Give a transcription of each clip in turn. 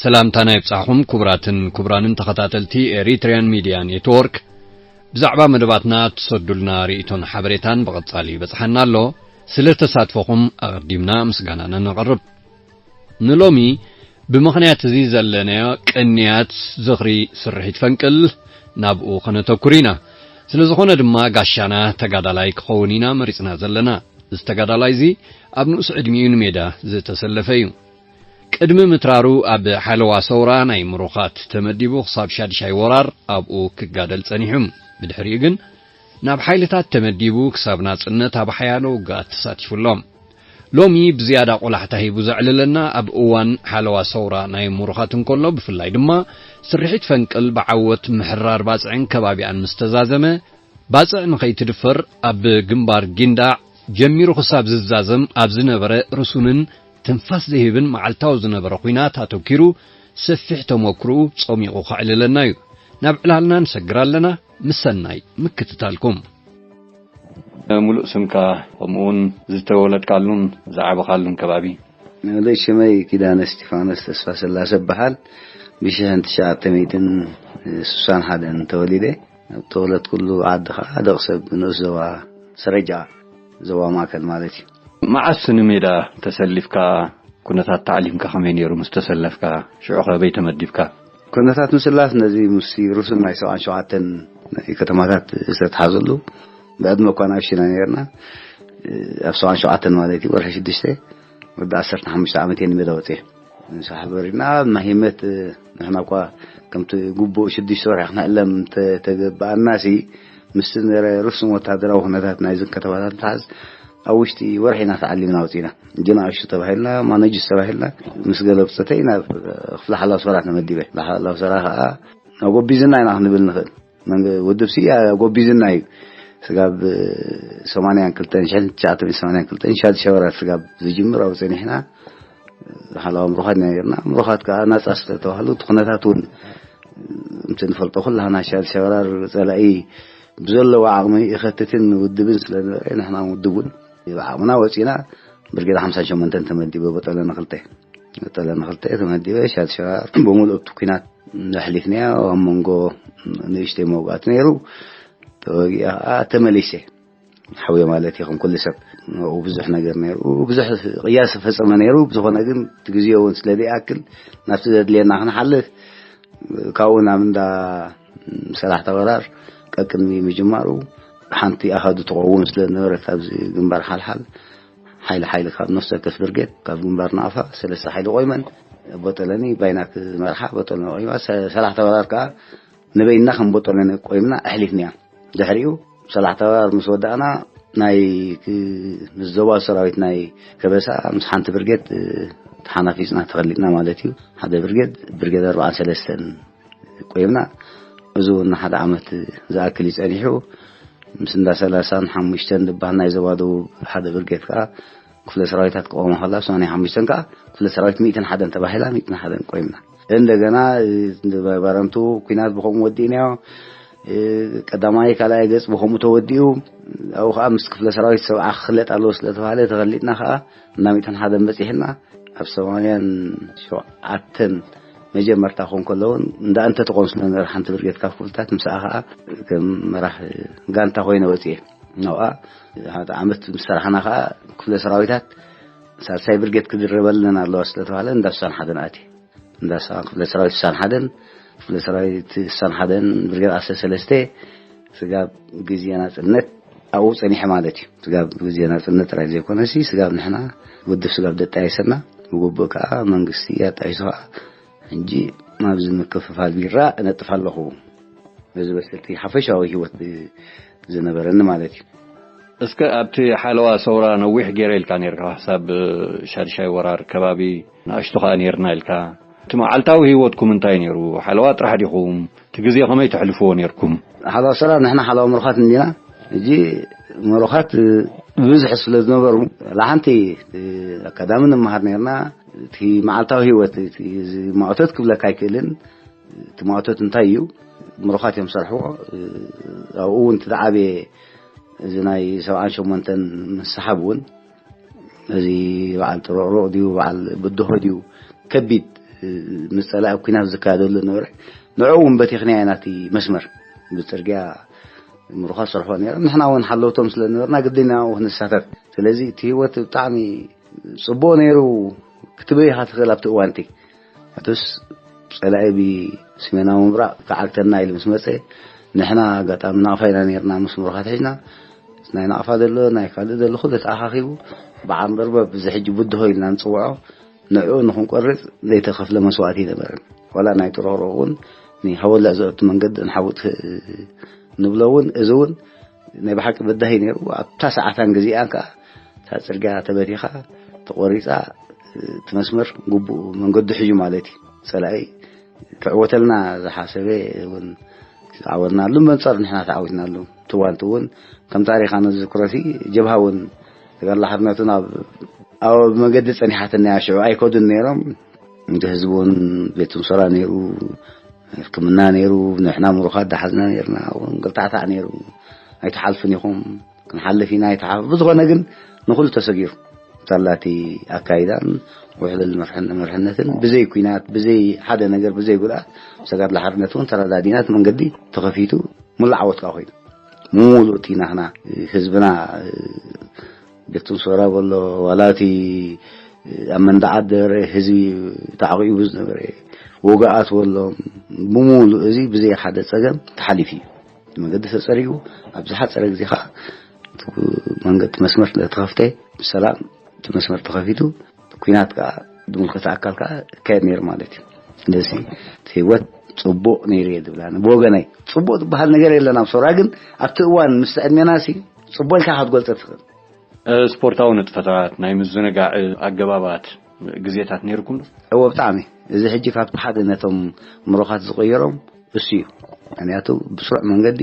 ሰላምታና ይብጻሕኹም ክቡራትን ክቡራንን ተኸታተልቲ ኤሪትሪያን ሚድያ ኔትወርክ። ብዛዕባ መደባትና ትሰዱልና ርእይቶን ሓበሬታን ብቐጻሊ ይበጽሓና ኣሎ። ስለ ተሳትፎኹም ኣቐዲምና ምስጋናና ነቕርብ። ንሎሚ ብምኽንያት እዚ ዘለናዮ ቅንያት ዝኽሪ ስርሒት ፈንቅል ናብኡ ከነተኩር ኢና። ስለ ዝኾነ ድማ ጋሻና ተጋዳላይ ክኸውን ኢና መሪጽና ዘለና። እዚ ተጋዳላይ እዚ ኣብ ንኡስ ዕድሚኡ ንሜዳ ዝተሰለፈ እዩ። ቅድሚ ምትራሩ ኣብ ሓለዋ ሰውራ ናይ ምሩኻት ተመዲቡ ክሳብ ሻድሻይ ወራር ኣብኡ ክጋደል ጸኒሑ። ብድሕሪኡ ግን ናብ ሓይልታት ተመዲቡ ክሳብ ናጽነት ኣብ ሓያሎ ውግኣት ተሳቲፉ ኣሎ። ሎሚ ብዝያዳ ቆላሕታ ሂቡ ዘዕልለና ኣብ እዋን ሓለዋ ሰውራ ናይ ምሩኻት እንከሎ፣ ብፍላይ ድማ ስርሒት ፈንቅል ብዓወት ምሕራር ባጽዕን ከባቢኣን ምስ ተዛዘመ፣ ባጽዕ ንኸይትድፈር ኣብ ግንባር ጊንዳዕ ጀሚሩ ክሳብ ዝዛዘም ኣብ ዝነበረ ርሱንን ትንፋስ ዝህብን መዓልታዊ ዝነበረ ኲናት ኣተኪሩ ሰፊሕ ተመክሮኡ ጸሚቑ ከዕልለና እዩ። ናብ ዕላልና ንሰግር ኣለና። ምስ ሰናይ ምክትታልኩም። ሙሉእ ስምካ፣ ከምኡውን ዝተወለድካሉን ዝዓበኻሉን ከባቢ። ሙሉእ ሽመይ ኪዳነ እስጢፋኖስ ተስፋ ስላሰ እበሃል። ብሽሕን ትሽዓተ ሚእትን ስሳን ሓደን ተወሊደ። ኣብ ተወለድኩሉ ዓዲ ኸዓ ደቕ ሰብ ንኡስ ዞባ ስረጃ፣ ዞባ ማእከል ማለት እዩ። መዓስ ንሜዳ ተሰሊፍካ? ኩነታት ታዕሊምካ ከመይ ነይሩ? ምስ ተሰለፍካ ሽዑ ከበይ ተመዲብካ? ኩነታት ምስላፍ ነዚ ምስ ሩስን ናይ ሰብዓን ሸውዓተን ናይ ከተማታት ዝተትሓዘሉ፣ ብዕድመ እኳ ንኣሽቱ ኢና ነርና። ኣብ ሰብዓን ሸውዓተን ማለት እዩ፣ ወርሒ ሽዱሽተ፣ ወዲ ዓሰርተ ሓሙሽተ ዓመት እየ ንሜዳ ወፅየ። ንሳሕ በሪድና፣ ማሂመት ንሕና እኳ ከምቲ ግቡእ ሽዱሽተ ወርሒ ክንዕለም ተተገበኣና ሲ፣ ምስቲ ነረ ሩስን ወታደራዊ ኩነታት ናይዝን ከተማታት ምትሓዝ፣ ኣብ ውሽጢ ወርሒ ኢና ተዓሊምና ወፂና። ጅና ኣሹ ተባሂልና፣ ማነጅስ ተባሂልና፣ ምስ ገለ ብፀተይ ናብ ክፍለ ሓላው ሰራ ተመዲበ። ክፍለ ሓላው ሰራ ከዓ ኣጎቢዝና ኢና ክንብል ንኽእል። መንገ-፣ ውድብ ሲ ኣጎቢዝና እዩ። ስጋብ ሰማንያን ክልተን፣ ሽሕን ትሽዓተ ሚእትን ሰማንያን ክልተን ሻድ ሸበራ ስጋብ ዝጅምር ኣብኡ ጸኒሕና። ሓላው ምሩኻት ኢና ነርና። ምሩኻት ከዓ ናጻ ስለ ተባህሉ፣ እቲ ኩነታት እውን፣ እቲ ንፈልጦ ኩላህና ሻድ ሸበራ ጸላኢ ብዘለዎ ዓቕሚ ይኸትትን ውድብን ስለ ነበረ፣ ንሕና ውድብ እውን ብዓቕምና ወጺና። ብርጌድ ሓምሳን ሸሞንተን ተመዲበ፣ ቦጠለኒ ክልተ። ቦጠለኒ ክልተ ተመዲበ፣ ሻድ ሸበራ ብምሉእ እቲ ኲናት ኣሕሊፍናዮ። ኣብ መንጎ ንእሽተይ መውጋእቲ ነይሩ። ተወጊኣ ከዓ ተመሊሰ። ሓውየ ማለት እዩ፣ ከም ኩሉ ሰብ። ኣብኡ ብዙሕ ነገር ነይሩ፣ ብዙሕ ቅያ ዝተፈጸመ ነይሩ። ብዝኾነ ግን፣ እቲ ግዜ እውን ስለ ዘይኣክል፣ ናብቲ ዘድልየና ክንሓልፍ፣ ካብኡ ናብ እንዳ ሰላሕታ ወራር ቀቅድሚ ምጅማሩ፣ ሓንቲ ኣሃዱ ትኸውን ስለ ዝነበረት፣ ኣብዚ ግንባር ሓልሓል፣ ሓይሊ ሓይሊ ካብ ነፍሲ ወከፍ ብርጌድ፣ ካብ ግንባር ናቕፋ፣ ሰለስተ ሓይሊ ቆይመን፣ ቦጠለኒ ባይና ክመርሓ፣ ቦጠለኒ ቆይማ፣ ሰ-፣ ሰላሕታ ወራር ከዓ ንበይንና ከም ቦጠለኒ ቆይምና ኣሕሊፍናያ። ድሕሪኡ፣ ሰላሕታ ወራር ምስ ወዳእና፣ ናይ ክ-፣ ምስ ዞባዊ ሰራዊት ናይ ከበሳ፣ ምስ ሓንቲ ብርጌድ፣ እ፣ ተሓናፊጽና ተኸሊጥና ማለት እዩ። ሓደ ብርጌድ፣ ብርጌድ ኣርባዓን ሰለስተን ቆይምና። እዚ እውን ንሓደ ዓመት ዝኣክል እዩ ጸኒሑ። ምስ እንዳ ሰላሳን ሓሙሽተን ዝበሃል ናይ ዞባ ደቡብ ሓደ ብርጌድ ከኣ ክፍለ ሰራዊታት ክቆማ ከላ፣ ሰማንያ ሓሙሽተን ከኣ ክፍለ ሰራዊት ሚእትን ሓደን ተባሂላ፣ ሚእትን ሓደን ቆይምና። እንደገና፣ እ፣ ባረንቱ ኲናት ብኸምኡ ወዲእናዮ። እ፣ ቀዳማይ ካልኣይ ገጽ ብኸምኡ ተወዲኡ። ኣብኡ ከኣ ምስ ክፍለ ሰራዊት ሰብዓ ክኽለጥ ኣለዎ ስለ ተባህለ፣ ተኸሊጥና ከኣ እንዳ ሚእትን ሓደን በጺሕና። ኣብ ሰማንያን ሸውዓተን መጀመርታ ክኾን ከሎ እውን እንዳ እንተ ትኾን ስለ ነበረ፣ ሓንቲ ብርጌድ ካብ ክፍልታት፣ ምስኣ ከኣ ከም መራሕ ጋንታ ኮይነ ወፅየ። ናብኣ ሓደ ዓመት ምስ ሰራሕና ከኣ፣ ክፍለ ሰራዊታት ሳልሳይ ብርጌድ ክድረበለን ኣለዋ ስለ ተባህለ፣ እንዳ ስሳን ሓደን ኣትየ። እንዳ ስሳን፣ ክፍለ ሰራዊት ስሳን ሓደን፣ ክፍለ ሰራዊት ስሳን ሓደን፣ ብርጌድ ዓሰርተ ሰለስተ፣ ስጋብ ግዜ ናጽነት ኣብኡ ጸኒሐ ማለት እዩ። ስጋብ ግዜ ናጽነት ጥራይ ዘይኮነሲ፣ ስጋብ ንሕና ውድብ ስጋብ ደጣየሰና፣ ብግቡእ ከኣ መንግስቲ ኣጣይሱ ከኣ፣ ሕጂ ኣብዚ ምክፍፋል ቢራ እነጥፍ ኣለኹ። እዚ በስልቲ ሓፈሻዊ ህይወት ዝነበረኒ ማለት እዩ። እስከ ኣብቲ ሓለዋ ሰውራ ነዊሕ ገይረ ኢልካ ነይርካ፣ ክሳብ ሻድሻይ ወራር ከባቢ ንኣሽቱ ከኣ ነይርና ኢልካ። እቲ መዓልታዊ ህይወትኩም እንታይ ነይሩ? ሓለዋ ጥራሕ ዲኹም? እቲ ግዜ ከመይ ተሕልፍዎ ነይርኩም? ሓለዋ ሰውራ፣ ንሕና ሓለዋ ምሩኻት እንዲና። ሕጂ ምሩኻት ብብዝሒ ስለ ዝነበሩ፣ ላሓንቲ ኣካዳሚ ንመሃር ነይርና። እቲ መዓልታዊ ህይወት፣ እቲ ማእቶት ክብለካ ኣይክእልን። እቲ ማእቶት እንታይ እዩ? ምሩኻት እዮም ዝሰርሕዎ። ኣብኡ እውን እቲ ዝዓበየ፣ እዚ ናይ ሰብዓን ሸሞንተን ምስሓብ እውን፣ እዚ በዓል ጥሩቕሩቕ ድዩ፣ በዓል ብድሆ ድዩ፣ ከቢድ ምስ ጸላኢ ኣብ ኲናት ዝካየደሉ ነበረ። ንዕኡ እውን በቲኽናዮ ናቲ መስመር ብጽርግያ ምሩኻት ሰርሖ ነይሮም። ንሕና እውን ሓለውቶም ስለ ነበርና ግድና ኣብኡ ክንሳተፍ። ስለዚ እቲ ህይወት ብጣዕሚ ጽቡቕ ነይሩ ክትብል ኢኻ ትኽእል ኣብቲ እዋንቲ። ኣቶስ ጸላኢ ብሰሜናዊ ምብራቕ ክዓግተና ኢሉ ምስ መጸ፣ ንሕና ኣጋጣሚ ናቕፋ ኢና ነይርና፣ ምስ ምሩኻት ሒዝና ናይ ናቕፋ ዘሎ ናይ ካልእ ዘሎ ኩሉ ተኣኻኺቡ ብዓንበርበብ እዚ ሕጂ ብድሆ ኢልና ንጽውዖ ንዕኡ ንኽንቆርጽ ዘይተኸፍለ መስዋእቲ ኣይነበረን። ዋላ ናይ ጥሮሮ እውን ንሃወላ ዘእቱ መንገዲ ንሓውጥ ንብሎ እውን፣ እዚ እውን ናይ ብሓቂ በዳሂ ነይሩ። ኣብታ ሰዓታን ግዜኣን ከዓ እታ ጽርግያ ተበቲኻ ተቖሪጻ፣ እቲ መስመር ግቡእ መንገዱ ሕዩ ማለት እዩ። ጸላኢ ክዕወተልና ዝሓሰበ እውን ዝዓወትናሉ መንጸር ንሕና ተዓዊትናሉ። ትዋንቲ እውን ከም ታሪኻ ንዝክሮ ሲ ጀብሃ እውን ተጋድሎ ሓርነቱን ኣብ ኣብ መገዲ ጸኒሓትና እያ። ሽዑ ኣይከዱን ነይሮም። እቲ ህዝቢ እውን ቤት ምሶራ ነይሩ፣ ሕክምና ነይሩ፣ ንሕና ምሩኻት ዳሓዝና ነይርና እውን ግልታዕታዕ ነይሩ። ኣይትሓልፍን ኢኹም፣ ክንሓልፍ ኢና፣ ኣይትሓልፉ። ብዝኾነ ግን ንኹሉ ተሰጊሩ። ሳላቲ ኣካይዳን ውሕሉል መርሕን-፣ መርሕነትን ብዘይ ኲናት፣ ብዘይ ሓደ ነገር፣ ብዘይ ጉድኣት፣ ሰጋድላ ሓርነት እውን ተረዳዲናት መንገዲ ተኸፊቱ ሙሉእ ዓወት ከዓ ኮይኑ። ሙሉእ እቲ ናህና ህዝብና ቤት ትንሶራ በሎ፣ ዋላ እቲ ኣብ መንደዓት ዝነበረ ህዝቢ ተዓቂቡ ዝነበረ ወግኣት በሎ፣ ብሙሉእ እዚ ብዘይ ሓደ ጸገም ተሓሊፉ እዩ። እቲ መንገዲ ተጸሪጉ፣ ኣብ ዝሓጸረ ግዜ ከዓ እቲ መንገዲ መስመር ተኸፍተ፣ ብሰላም እቲ መስመር ተኸፊቱ፣ ኲናት ከዓ ዝምልከቶ ኣካል ከዓ ይካየድ ነይሩ ማለት እዩ። ስለዚ እቲ ህይወት ጽቡቕ ነይሩ እየ ዝብል ኣነ። ብወገነይ ጽቡቕ ዝበሃል ነገር የለን ኣብ ሶራ፣ ግን ኣብቲ እዋን ምስ ዕድሜና ሲ ጽቡቕ ኢልካ ክትገልጾ ትኽእል። እ፣ ስፖርታዊ ንጥፈታት፣ ናይ ምዝንጋዕ ኣገባባት፣ ግዜታት ነይርኩም ዶ? እወ፣ ብጣዕሚ። እዚ ሕጂ ካብቲ ሓደ ነቶም ምሩኻት ዝቐየሮም እሱ እዩ። ምኽንያቱ ብስሩዕ መንገዲ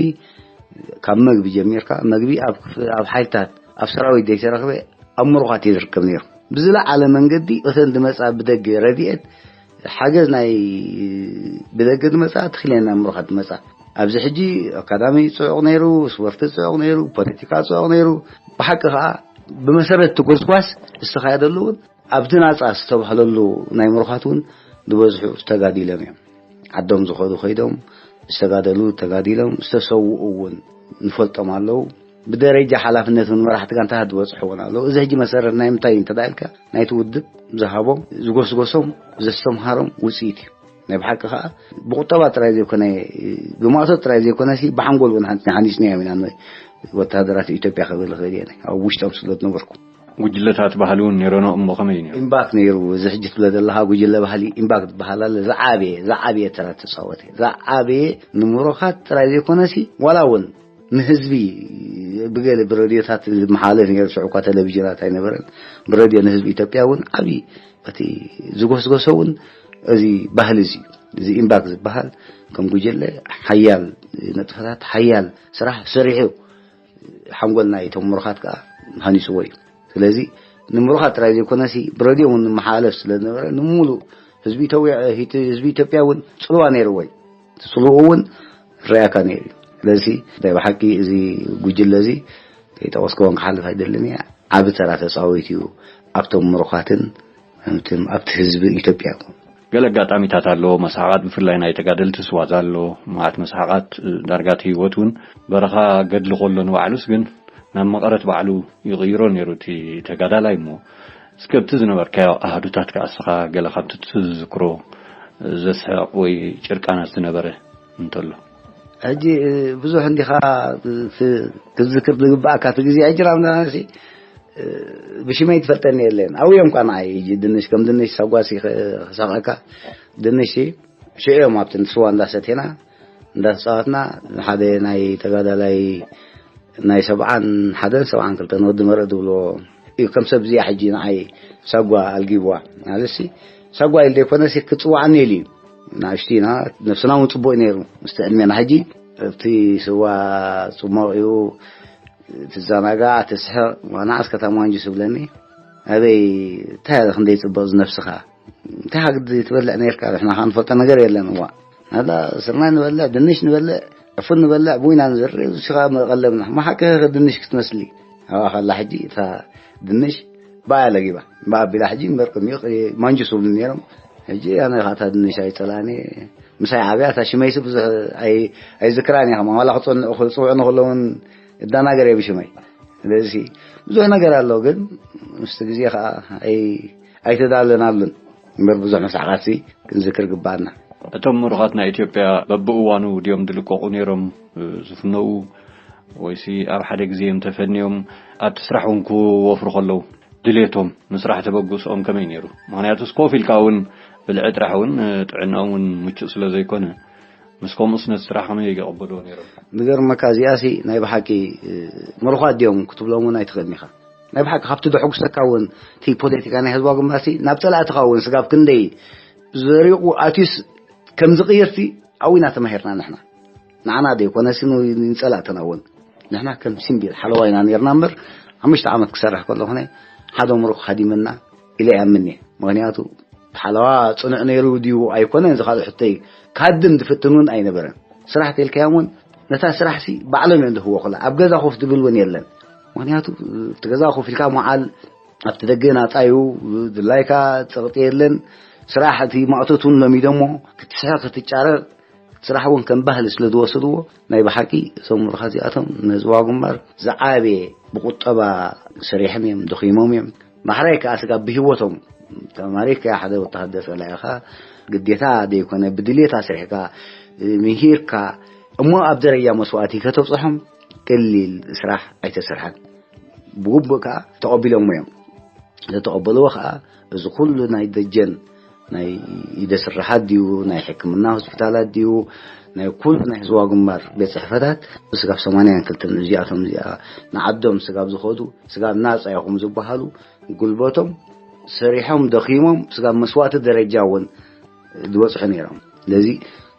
ካብ መግቢ ጀሚርካ፣ መግቢ ኣብ ክፍ-፣ ኣብ ሓይልታት፣ ኣብ ሰራዊት ዘይተረኽበ ኣብ ምሩኻት እዩ ዝርከብ ነይሩ። ብዝለዓለ መንገዲ እተን ዝመጻ ብደገ ረድኤት ሓገዝ ናይ ብደገ ዝመጻ ትኽክለኛ ምሩኻት ዝመጻ። ኣብዚ ሕጂ ኣካዳሚ ጽዑቕ ነይሩ፣ ስፖርቲ ጽዑቕ ነይሩ፣ ፖለቲካ ጽዑቕ ነይሩ። ብሓቂ ከኣ ብመሰረት እቲ ጎስጓስ ዝተኻየደሉ እውን ኣብቲ ናጻ ዝተባህለሉ ናይ ምሩኻት እውን ዝበዝሑ ተጋዲሎም እዮም። ዓዶም ዝኸዱ ከይዶም፣ ዝተጋደሉ ተጋዲሎም፣ ዝተሰውኡ እውን ንፈልጦም ኣለዉ። ብደረጃ ሓላፍነት እውን መራሕቲ ጋንታታት ዝበጽሑ እውን ኣለዉ። እዚ ሕጂ መሰረት ናይ ምንታይ እዩ እንተ ኢልካ፣ ናይቲ ውድብ ዝሃቦም፣ ዝጎስጎሶም፣ ዘስተምሃሮም ውጽኢት እዩ። ናይ ብሓቂ ከኣ ብቁጠባ ጥራይ ዘይኮነ፣ ብማእቶት ጥራይ ዘይኮነ ሲ፣ ብሓንጎል እውን ሓን-፣ ሓኒጽናዮም ኢና። ወተሃደራት ኢትዮጵያ ክብል እኽእል እየ፣ ኣብ ውሽጦም ስለ ዝነበርኩ። ጉጅለታት ባህሊ እውን ነይረኖ እሞ ከመይ ነይሩ? ኢምባክ ነይሩ። እዚ ሕጂ ትብሎ ዘለኻ ጉጅለ ባህሊ ኢምባክ ዝበሃል ኣሎ። ዝዓበየ፣ ዝዓበየ ተራ ተጻወተ። ዝዓበየ ንምሩኻት ጥራይ ዘይኮነሲ፣ ዋላ እውን ንህዝቢ ብገለ ብረድዮታት ዝመሓላለፍ ነይሩ። ሽዑ እኳ ቴሌቪዥናት ኣይነበረን። ብረድዮ ንህዝቢ ኢትዮጵያ እውን ዓብዪ እቲ ዝጎስጎሶ እውን እዚ ባህሊ እዚ፣ እዚ ኢምባክ ዝበሃል ከም ጉጅለ ሓያል ንጥፈታት፣ ሓያል ስራሕ ሰሪሑ ሓንጎል ናይቶም ምሩኻት ከኣ ሃኒጽዎ እዩ። ስለዚ ንምሩኻት ጥራይ ዘይኮነሲ ብረድዮ እውን ንመሓላለፍ ስለ ዝነበረ፣ ንምሉእ ህዝቢ ኢትዮጵያ፣ ህዝቢ ኢትዮጵያ እውን ጽልዋ ነይርዎ እዩ። ጽልውኡ እውን ርኣካ ነይሩ እዩ። ስለዚ ናይ ብሓቂ እዚ ጉጅለ እዚ ከይጠቐስክዎን ክሓልፍ ኣይደልን እየ። ዓቢ ተራ ተጻዊት እዩ ኣብቶም ምሩኻትን ኣብቲ፣ ኣብቲ ህዝቢ ኢትዮጵያ። ገለ ኣጋጣሚታት ኣሎ፣ መስሓቓት ብፍላይ ናይ ተጋደልቲ ስዋዛ ኣሎ፣ መዓት መስሓቓት ዳርጋ እቲ ህይወት እውን በረኻ ገድሊ ከሎ ንባዕሉስ ግን ናብ መቐረት ባዕሉ ይቕይሮ ነይሩ እቲ ተጋዳላይ። እሞ እስከ ኣብቲ ዝነበርካዮ ኣሃዱታት ከኣ እስኻ ገለ ካብቲ ትዝክሮ ዘስሕቕ ወይ ጭርቃናት ዝነበረ እንተሎ? ሕጂ፣ እ፣ ብዙሕ እንዲኻ ት-፣ ክትዝክር ዝግባኣካ እቲ ግዜ። ሕጂ ናብና ሲ፣ እ፣ ብሽመይ ትፈልጠኒ የለን። ኣብዮም እኳ ንዓይ ሕጂ ድንሽ፣ ከም ድንሽ ሳጓሲ ኸ-፣ ክሳቐካ ድንሽ ሲ፣ ሽዑ እዮም ኣብቲ ስዋ እንዳሰቴና፣ እንዳተጻወትና፣ ሓደ ናይ ተጋዳላይ ናይ ሰብዓን ሓደን ሰብዓን ክልተን ወዲ መረእ ዝብልዎ እዩ። ከም ሰብ እዚኣ ሕጂ ንዓይ ሳጓ ኣልጊብዋ። ማለትሲ ሳጓ ኢሉ ዘይኮነሲ ክጽዋዓኒ ኢሉ እዩ። ንእሽቲ ኢና፣ ነብስና እውን ጽቡቕ እዩ ነይሩ። ምስቲ ዕድሜና ሕጂ ኣብቲ ስዋ ጽሞቕ እዩ፣ ትዘናጋዕ፣ ትስሕቕ። ንዓስ ከተማ ዋንጁ ትብለኒ። ኣበይ፣ እንታይ ኣለ ክንደይ ጽቡቕ ዝነብስኻ። እንታይ ሃግዲ ትበልዕ ነይርካ? ንሕና ከኣ ንፈልጦ ነገር የለን። እዋ፣ ናዳ ስርናይ ንበልዕ፣ ድንሽ ንበልዕ፣ ዕፉን ንበልዕ፣ ቡይና ንዘርእ፣ እሱ ከኣ መቐለብና። መሓቂ ድንሽ ክትመስሊ። ኣብኣ ከላ ሕጂ እታ ድንሽ ብኣ ለጊባ። ብኣ ኣቢላ ሕጂ እምበር ቅድሚኡ ማንጁስ ይብሉ ነይሮም። ሕጂ ኣነ ኻታ ድንሽ ኣይጸላኒ ምሳይ ዓብያ እታ ሽመይሲ ብዙሕ ኣይ ኣይዝክራን እያ። ከማን ዋላ ክጸንዑ ክጽውዑ ንክለውን እዳናገር እየ ብሽመይ። ስለዚ ብዙሕ ነገር ኣሎ፣ ግን ምስቲ ግዜ ከዓ ኣይ ኣይተዳለናሉን። እምበር ብዙሕ መሳዕቃትሲ ክንዝክር ግባኣና። እቶም ምሩኻት ናይ ኢትዮጵያ በብእዋኑ ድዮም ድልቀቑ ነይሮም፣ እ፣ ዝፍነዉ? ወይሲ ኣብ ሓደ ግዜ እዮም ተፈንዮም ኣብቲ ስራሕ እውን ክወፍሩ ከለዉ ድሌቶም ምስራሕ ተበግሶኦም ከመይ ነይሩ? ምኽንያቱስ ኮፍ ኢልካ እውን ብልዒ ጥራሕ እውን፣ እ፣ ጥዕናኦም እውን ምቹእ ስለ ዘይኮነ፣ ምስ ከምኡስ ነቲ ስራሕ ከመይ ይቕበልዎ ነይሮም? ዝገርመካ እዚኣሲ ናይ ብሓቂ፣ እ፣ ምሩኻት ድዮም ክትብሎም እውን ኣይትኽእልን ኢኻ። ናይ ብሓቂ ካብቲ ደሕጉሰካ እውን እቲ ፖለቲካ ናይ ህዝባዊ ግንባርሲ ናብ ጸላእትኻ እውን ስጋብ ክንደይ ዘሪቑ ኣትዩስ ከም ዝቕይርቲ ኣዊና ተማሂርና ንሕና። ንዓና ደይኮነሲ ን-፣ ንጸላእትና እውን ንሕና ከም ሲምቢል ሓለዋ ኢና ነርና እምበር ሓሙሽተ ዓመት ክሰርሕ ከለኹነ ሓደ ምሩኽ ሃዲመና ኢለ ይኣምን እየ። ምኽንያቱ ሓለዋ ጽኑዕ ነይሩ ድዩ ኣይኮነን፣ እዚ ካልእ ሕቶይ። ካድም ዝፍትን እውን ኣይነበረን። ስራሕ ተልካዮም እውን ነታ ስራሕሲ ባዕሎም እዮም ዝህቦ። ክላ ኣብ ገዛ ኮፍ ዝብል እውን የለን። ምኽንያቱ እቲ ገዛ ኮፍ ኢልካ መዓል ኣብቲ ደገ ናጻ እዩ፣ ድላይካ ጸቕጢ የለን። ስራሕ እቲ ማእቶት እውን ለሚዶሞ ክትስሕቕ ክትጫረር ስራሕ እውን ከም ባህሊ ስለ ዝወሰድዎ ናይ ብሓቂ እዞም ምሩኻት እዚኣቶም ንህዝባዊ ግንባር ዝዓበየ ብቁጠባ ሰሪሖም እዮም፣ ደኺሞም እዮም። ማሕራይ ከኣ ስጋብ ብህይወቶም ተማሪክ ከኣ ሓደ ወተሃደር ጸላኢኻ ግዴታ ዘይኮነ ብድሌት ኣስሪሕካ ምሂርካ እሞ ኣብ ደረጃ መስዋእቲ ከተብጽሖም ቀሊል ስራሕ ኣይተሰርሐን። ብግቡእ ከኣ ተቐቢሎሞ እዮም። ዝተቐበልዎ ከኣ እዚ ኩሉ ናይ ደጀን ናይ ኢደ ስራሓት ድዩ፣ ናይ ሕክምና ሆስፒታላት ድዩ፣ ናይ ኩሉ ናይ ህዝባዊ ግንባር ቤት ጽሕፈታት ስጋብ ሰማንያን ክልተን እዚኣቶም እዚኣ ንዓዶም ስጋብ ዝኸዱ ስጋብ ናጻ ኢኹም ዝበሃሉ ጉልበቶም ሰሪሖም ደኺሞም ስጋብ መስዋእቲ ደረጃ እውን ዝበጽሑ ነይሮም። ስለዚ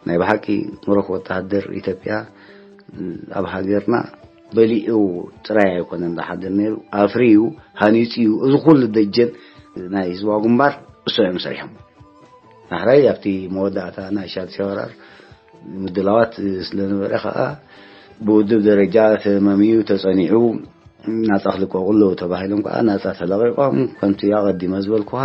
ናይ ብሓቂ ምሩኽ ወተሃደር ኢትዮጵያ ኣብ ሃገርና በሊዑ ጥራይ ኣይኮነን ዝሓድር ነይሩ፣ ኣፍርዩ፣ ሃኒጹ እዩ። እዚ ኩሉ ደጀን ናይ ህዝባዊ ግንባር እሶ እዮም ሰሪሖም። ዳሕራይ ኣብቲ መወዳእታ ናይ ሻድሻ ወራር ምድላዋት ስለ ነበረ ከኣ ብውድብ ደረጃ ተመምዩ ተጸኒዑ ናጻ ክልቀቑ ኣለዉ ተባሂሎም ከኣ ናጻ ተለቒቖም፣ ከምቲ ኣቐዲመ ዝበልኩኻ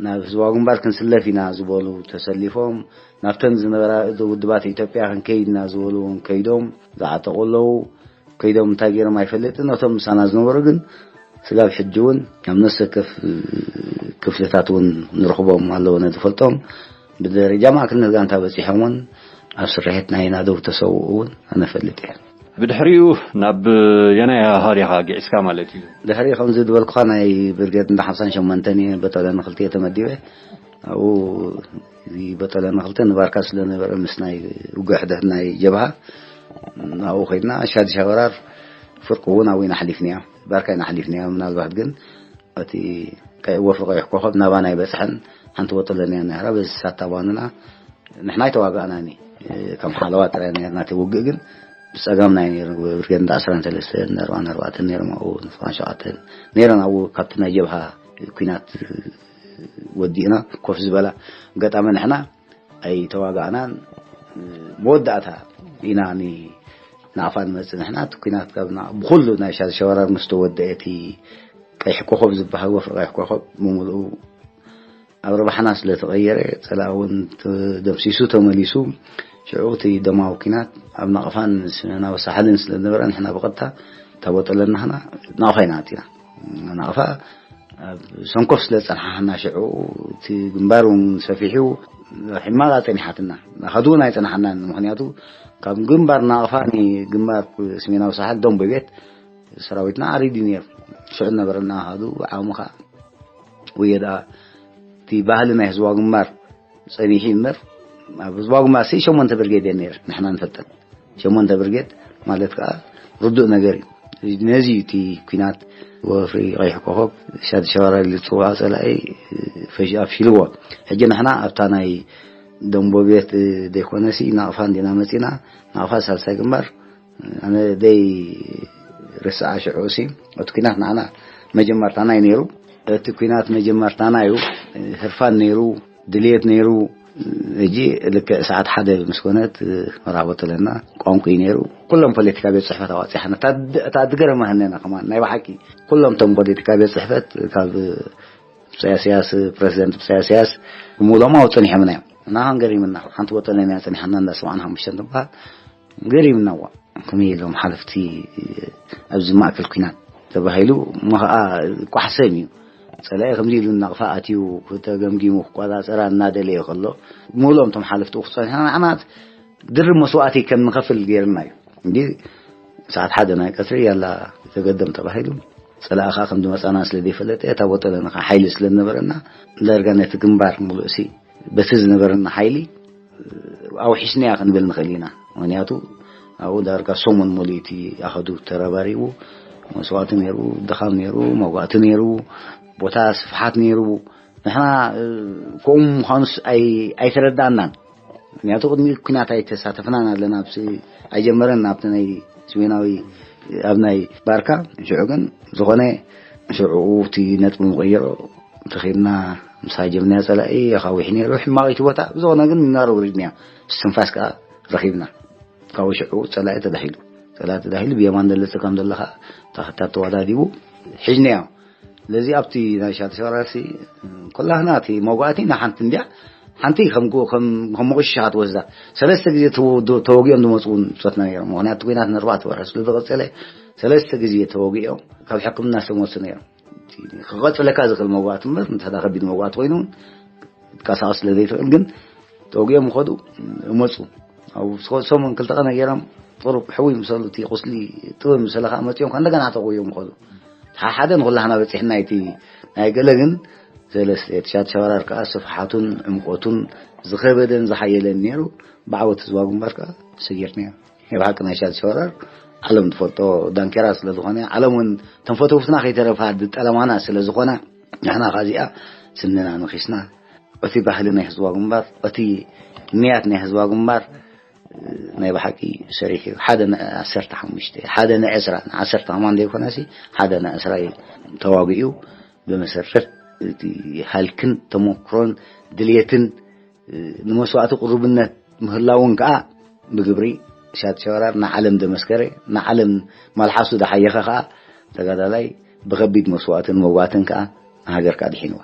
ናብ ህዝባዊ ግንባር ክንስለፍ ኢና ዝበሉ ተሰሊፎም፣ ናብተን ዝነበራ ውድባት ኢትዮጵያ ክንከይድ ኢና ዝበሉ እውን ከይዶም ዝዓጠቑ ኣለዉ። ከይዶም እንታይ ገይሮም ኣይፈልጥን። ነቶም ምሳና ዝነበሩ ግን ስጋብ ሕጂ እውን ኣብ ነፍሰ ከፍ ክፍልታት እውን ንረኽቦም ኣለዉ ነዝፈልጦም። ብደረጃ ማእከልነት ጋንታ በጺሖም እውን ኣብ ስርሒት ናይ ናደው ተሰውኡ እውን ኣነ ፈልጥ እየ። ብድሕሪኡ ናብ የናይ ሃሪኻ ግዒዝካ ማለት እዩ? ድሕሪ ከምዚ ዝበልኩኻ ናይ ብርጌድ እንዳ ሓምሳን ሸሞንተን እየ በጠለኒ ክልተ እየ ተመዲበ። ኣብኡ እዚ በጠለኒ ክልተ ንባርካ ስለ ነበረ ምስ ናይ ውግእ ሕደት ናይ ጀብሃ ኣብኡ ኮይድና ሻድሻ ወራር ፍርቂ እውን ኣብኡ ኢና ሓሊፍናዮ። ባርካ ኢና ሓሊፍናዮ። ምናልባት ግን እቲ ቀይ-፣ ወፍሪ ቀይሕ ኮኸብ ናባና ኣይበጽሐን። ሓንቲ በጠለኒ እያ ነይራ። በዚ ሳታ ባኑና ንሕና ኣይተዋጋእናኒ። ከም ሓለዋ ጥራይ ነርና። እቲ ውግእ ግን ብጸጋምና እዩ ነይሩ። ብርጌድ እንዳ ዓሰርተ ሰለስተ፣ እንዳ ኣርባዕተ ነይሮም ኣብኡ፣ ንፍቓን ሸውዓተን ነይረን ኣብኡ። ካብቲ ናይ ጀብሃ ኲናት ወዲእና ኮፍ ዝበላ ኣጋጣሚ ንሕና ኣይተዋጋእናን። መወዳእታ ኢና ኒ-፣ ናቕፋ ንመጽእ ንሕና። እቲ ኲናት ካብ ና-፣ ብኹሉ ናይ ሻ-፣ ሸወራር ምስ ተወደአ እቲ ቀይሕ ኮኸብ ዝበሃል ወፍሪ ቀይሕ ኮኸብ ብምሉኡ ኣብ ረብሓና ስለ ተቐየረ፣ ጸላኢ እውን ተደምሲሱ ተመሊሱ። ሽዑ እቲ ደማዊ ኲናት ኣብ ናቕፋን ሰሜናዊ ሳሕልን ስለ ዝነበረ፣ ንሕና ብቐጥታ እታ ቦጠለናህና ናቕፋ ኢና ኣቲና። ናቕፋ ኣብ ሰንኮፍ ስለ ዝጸንሓና፣ ሽዑ እቲ ግንባር እውን ሰፊሑ፣ ሕማቕ ጸኒሓትና። ኣኸዱ እውን ኣይጸንሓናን። ምኽንያቱ ካብ ግንባር ናቕፋ ንግንባር ሰሜናዊ ሳሕል ደንቦ ቤት ሰራዊትና ዓሪዱ ነይሩ። ሽዑ ነበረና ኣሃዱ ዓቕሚ ኸኣ ወየ ደኣ እቲ ባህሊ ናይ ህዝባዊ ግንባር ጸኒሑ እምበር፣ ኣብ ህዝባዊ ግንባር ሲ ሸሞንተ ብርጌድ እየን ነይረን፣ ንሕና ንፈልጠን። ሸሞንተ ብርጌድ ማለት ከኣ ርዱእ ነገር እዩ። ነዚ እዩ እቲ ኲናት ወፍሪ ቀይሕ ኮኸብ ሻድ ሸዋራ ኢሉ ዝጽውዖ ጸላኢ ፈሽ-፣ ኣፍሽልዎ። ሕጂ ንሕና ኣብታ ናይ ደንቦ ቤት ዘይኮነሲ ናቕፋ እንዲና መጺና፣ ናቕፋ ሳልሳይ ግንባር ኣነ ደይ ርስዓ ሽዑ ሲ እቲ ኲናት ንዓና መጀመርታና እዩ ነይሩ። እቲ ኲናት መጀመርታና እዩ። ህርፋን ነይሩ፣ ድልየት ነይሩ። ሕጂ ልክዕ ሰዓት ሓደ ምስ ኮነት መራኽቦ ጥለና ቋንቋ እዩ ነይሩ። ኩሎም ፖለቲካ ቤት ጽሕፈት ኣዋጺሓና። እታ ድ-፣ እታ ድገረመ ሃነና ከማን ናይ ብሓቂ ኩሎም እቶም ፖለቲካ ቤት ጽሕፈት ካብ ብጻይ ኢሳያስ፣ ፕረዚደንት ብጻይ ኢሳያስ፣ ምውሎሞ ኣብ ጸኒሖምና እዮም። እና ኸን ገሪምና፣ ሓንቲ ቦጠለን እያ ጸኒሓና፣ እንዳ ሰብዓን ሓሙሽተን ትበሃል። ገሪምና፣ እዋ፣ ከመይ ኢሎም ሓለፍቲ ኣብዚ ማእከል ኲናት ተባሂሉ፣ እሞ ኸኣ ቋሕሰም እዩ። ጸላኢ ከምዚ ኢሉ እናቕፋ ኣትዩ፣ ተገምጊሙ ክቆጻጸራ እናደለየ ከሎ፣ ምውሎም እቶም ሓለፍቲ ክጸኒሕና፣ ንዓና ድርብ መስዋእቲ ከም ንኸፍል ገይርና እዩ። እንዲ ሰዓት ሓደ ናይ ቀትሪ ያላ ተገደም ተባሂሉ፣ ጸላኢ ኸኣ ከም ዝመጻና ስለ ዘይፈለጠ፣ እታ ቦጠለና ኸኣ ሓይሊ ስለ ዝነበረና፣ ዳርጋ ነቲ ግንባር ምሉእሲ በቲ ዝነበረና ሓይሊ ኣውሒስናያ ክንብል ንኽእል ኢና። ምኽንያቱ ኣብኡ ዳርጋ ሰሙን ሙሉእ እቲ ኣኸዱ ተረባሪቡ፣ መስዋእቲ ነይሩ፣ ድኻም ነይሩ፣ መጓእቲ ነይሩ፣ ቦታ ስፍሓት ነይሩ። ንሕና፣ እ፣ ከምኡ ምዃኑስ ኣይ-፣ ኣይተረዳእናን። ምኽንያቱ ቅድሚ ኲናት ኣይተሳተፍናን ኣለና፣ ኣብቲ ኣይጀመረን፣ ኣብቲ ናይ ሰሜናዊ፣ ኣብ ናይ ባርካ። ሽዑ ግን ዝኾነ፣ ሽዑ እቲ ነጥቢ ምቕይሮ ተኺብና፣ ምስ ሃጀምናዮ ጸላኢ ኣኻዊሕ ነይሩ፣ ሕማቕ እቲ ቦታ። ብዝኾነ ግን ንናረ ወሪድናዮ፣ እስትንፋስ ከኣ ረኺብና። ካብኡ ሽዑ ጸላኢ ተዳሂሉ። ጸላኢ ተዳሂሉ፣ ብየማን ዘሎ ጸጋም ዘሎ ከኣ ታኽታት ተወዳዲቡ ሒዝናዮ። ስለዚ ኣብቲ ናይ ሻድሻይ ወራርሲ፣ ኩላህና እቲ መውጋእቲ ንሓንቲ እንድያ፣ ሓንቲ ከም ጎ-፣ ከም፣ ከም መቑሽሻ ትወስዳ። ሰለስተ ግዜ ተወ-፣ ተወጊኦም ዝመጹ እውን ብጾትና ነይሮም። ምኽንያቱ ኲናት ንኣርባዕተ ወርሒ ስለ ዝቐጸለ፣ ሰለስተ ግዜ ተወጊኦም ካብ ሕክምና ዝተመልሱ ነይሮም። ክቐጽለካ ዝኽእል መውጋእቲ እምበር፣ እንተ ከቢድ መውጋእቲ ኮይኑ እውን ክትቀሳቐስ ስለ ዘይትኽእል ግን ተወጊኦም ይኸዱ፣ ይመጹ። ኣብ ሰ-፣ ሰሙን ክልተ ቀነ ገይሮም ቁሩብ ሕውይ ምሰሉ፣ እቲ ቁስሊ ጥውይ ምሰለ ከኣ መጺኦም ከኣ እንደገና ተወጊኦም ይኸዱ። ሓደ ንኹላህና በጺሕና እቲ ናይ ገለ ግን ሰለስተ፣ እቲ ሻድሻይ ወራር ከኣ ስፍሓቱን ዕምቆቱን ዝኸበደን ዝሓየለን ነይሩ። ብዓወት ህዝባዊ ግንባር ከኣ ሰጊርናዮ። ናይ ብሓቂ ናይ ሻድሻይ ወራር ዓለም ትፈልጦ ዳንኬራ ስለ ዝኾነ፣ ዓለም እውን ተንፈተውትና ከይተረፋ ዝጠለማና ስለ ዝኾና፣ ንሕና ከኣ እዚኣ ስንና ነኺስና፣ እቲ ባህሊ ናይ ህዝባዊ ግንባር፣ እቲ ንያት ናይ ህዝባዊ ግንባር፣ ናይ ብሓቂ ሰሪሑ እዩ። ሓደ ን-፣ ዓሰርተ ሓሙሽተ፣ ሓደ ንዕስራ፣ ንዓሰርተ ከማን ዘይኮነሲ፣ ሓደ ንዕስራ እዩ ተዋጊኡ። ብመሰረት እቲ ሃልክን ተመክሮን ድልየትን፣ ንመስዋእቲ ቅሩብነት ምህላውን ከኣ ብግብሪ ሻድሻይ ወራር ንዓለም ዘመስከረ፣ ንዓለም መልሓሱ ዝሓየኸ ከኣ ተጋዳላይ ብኸቢድ መስዋእትን መዋእትን ከኣ ንሃገር ከኣ ድሒንዋ።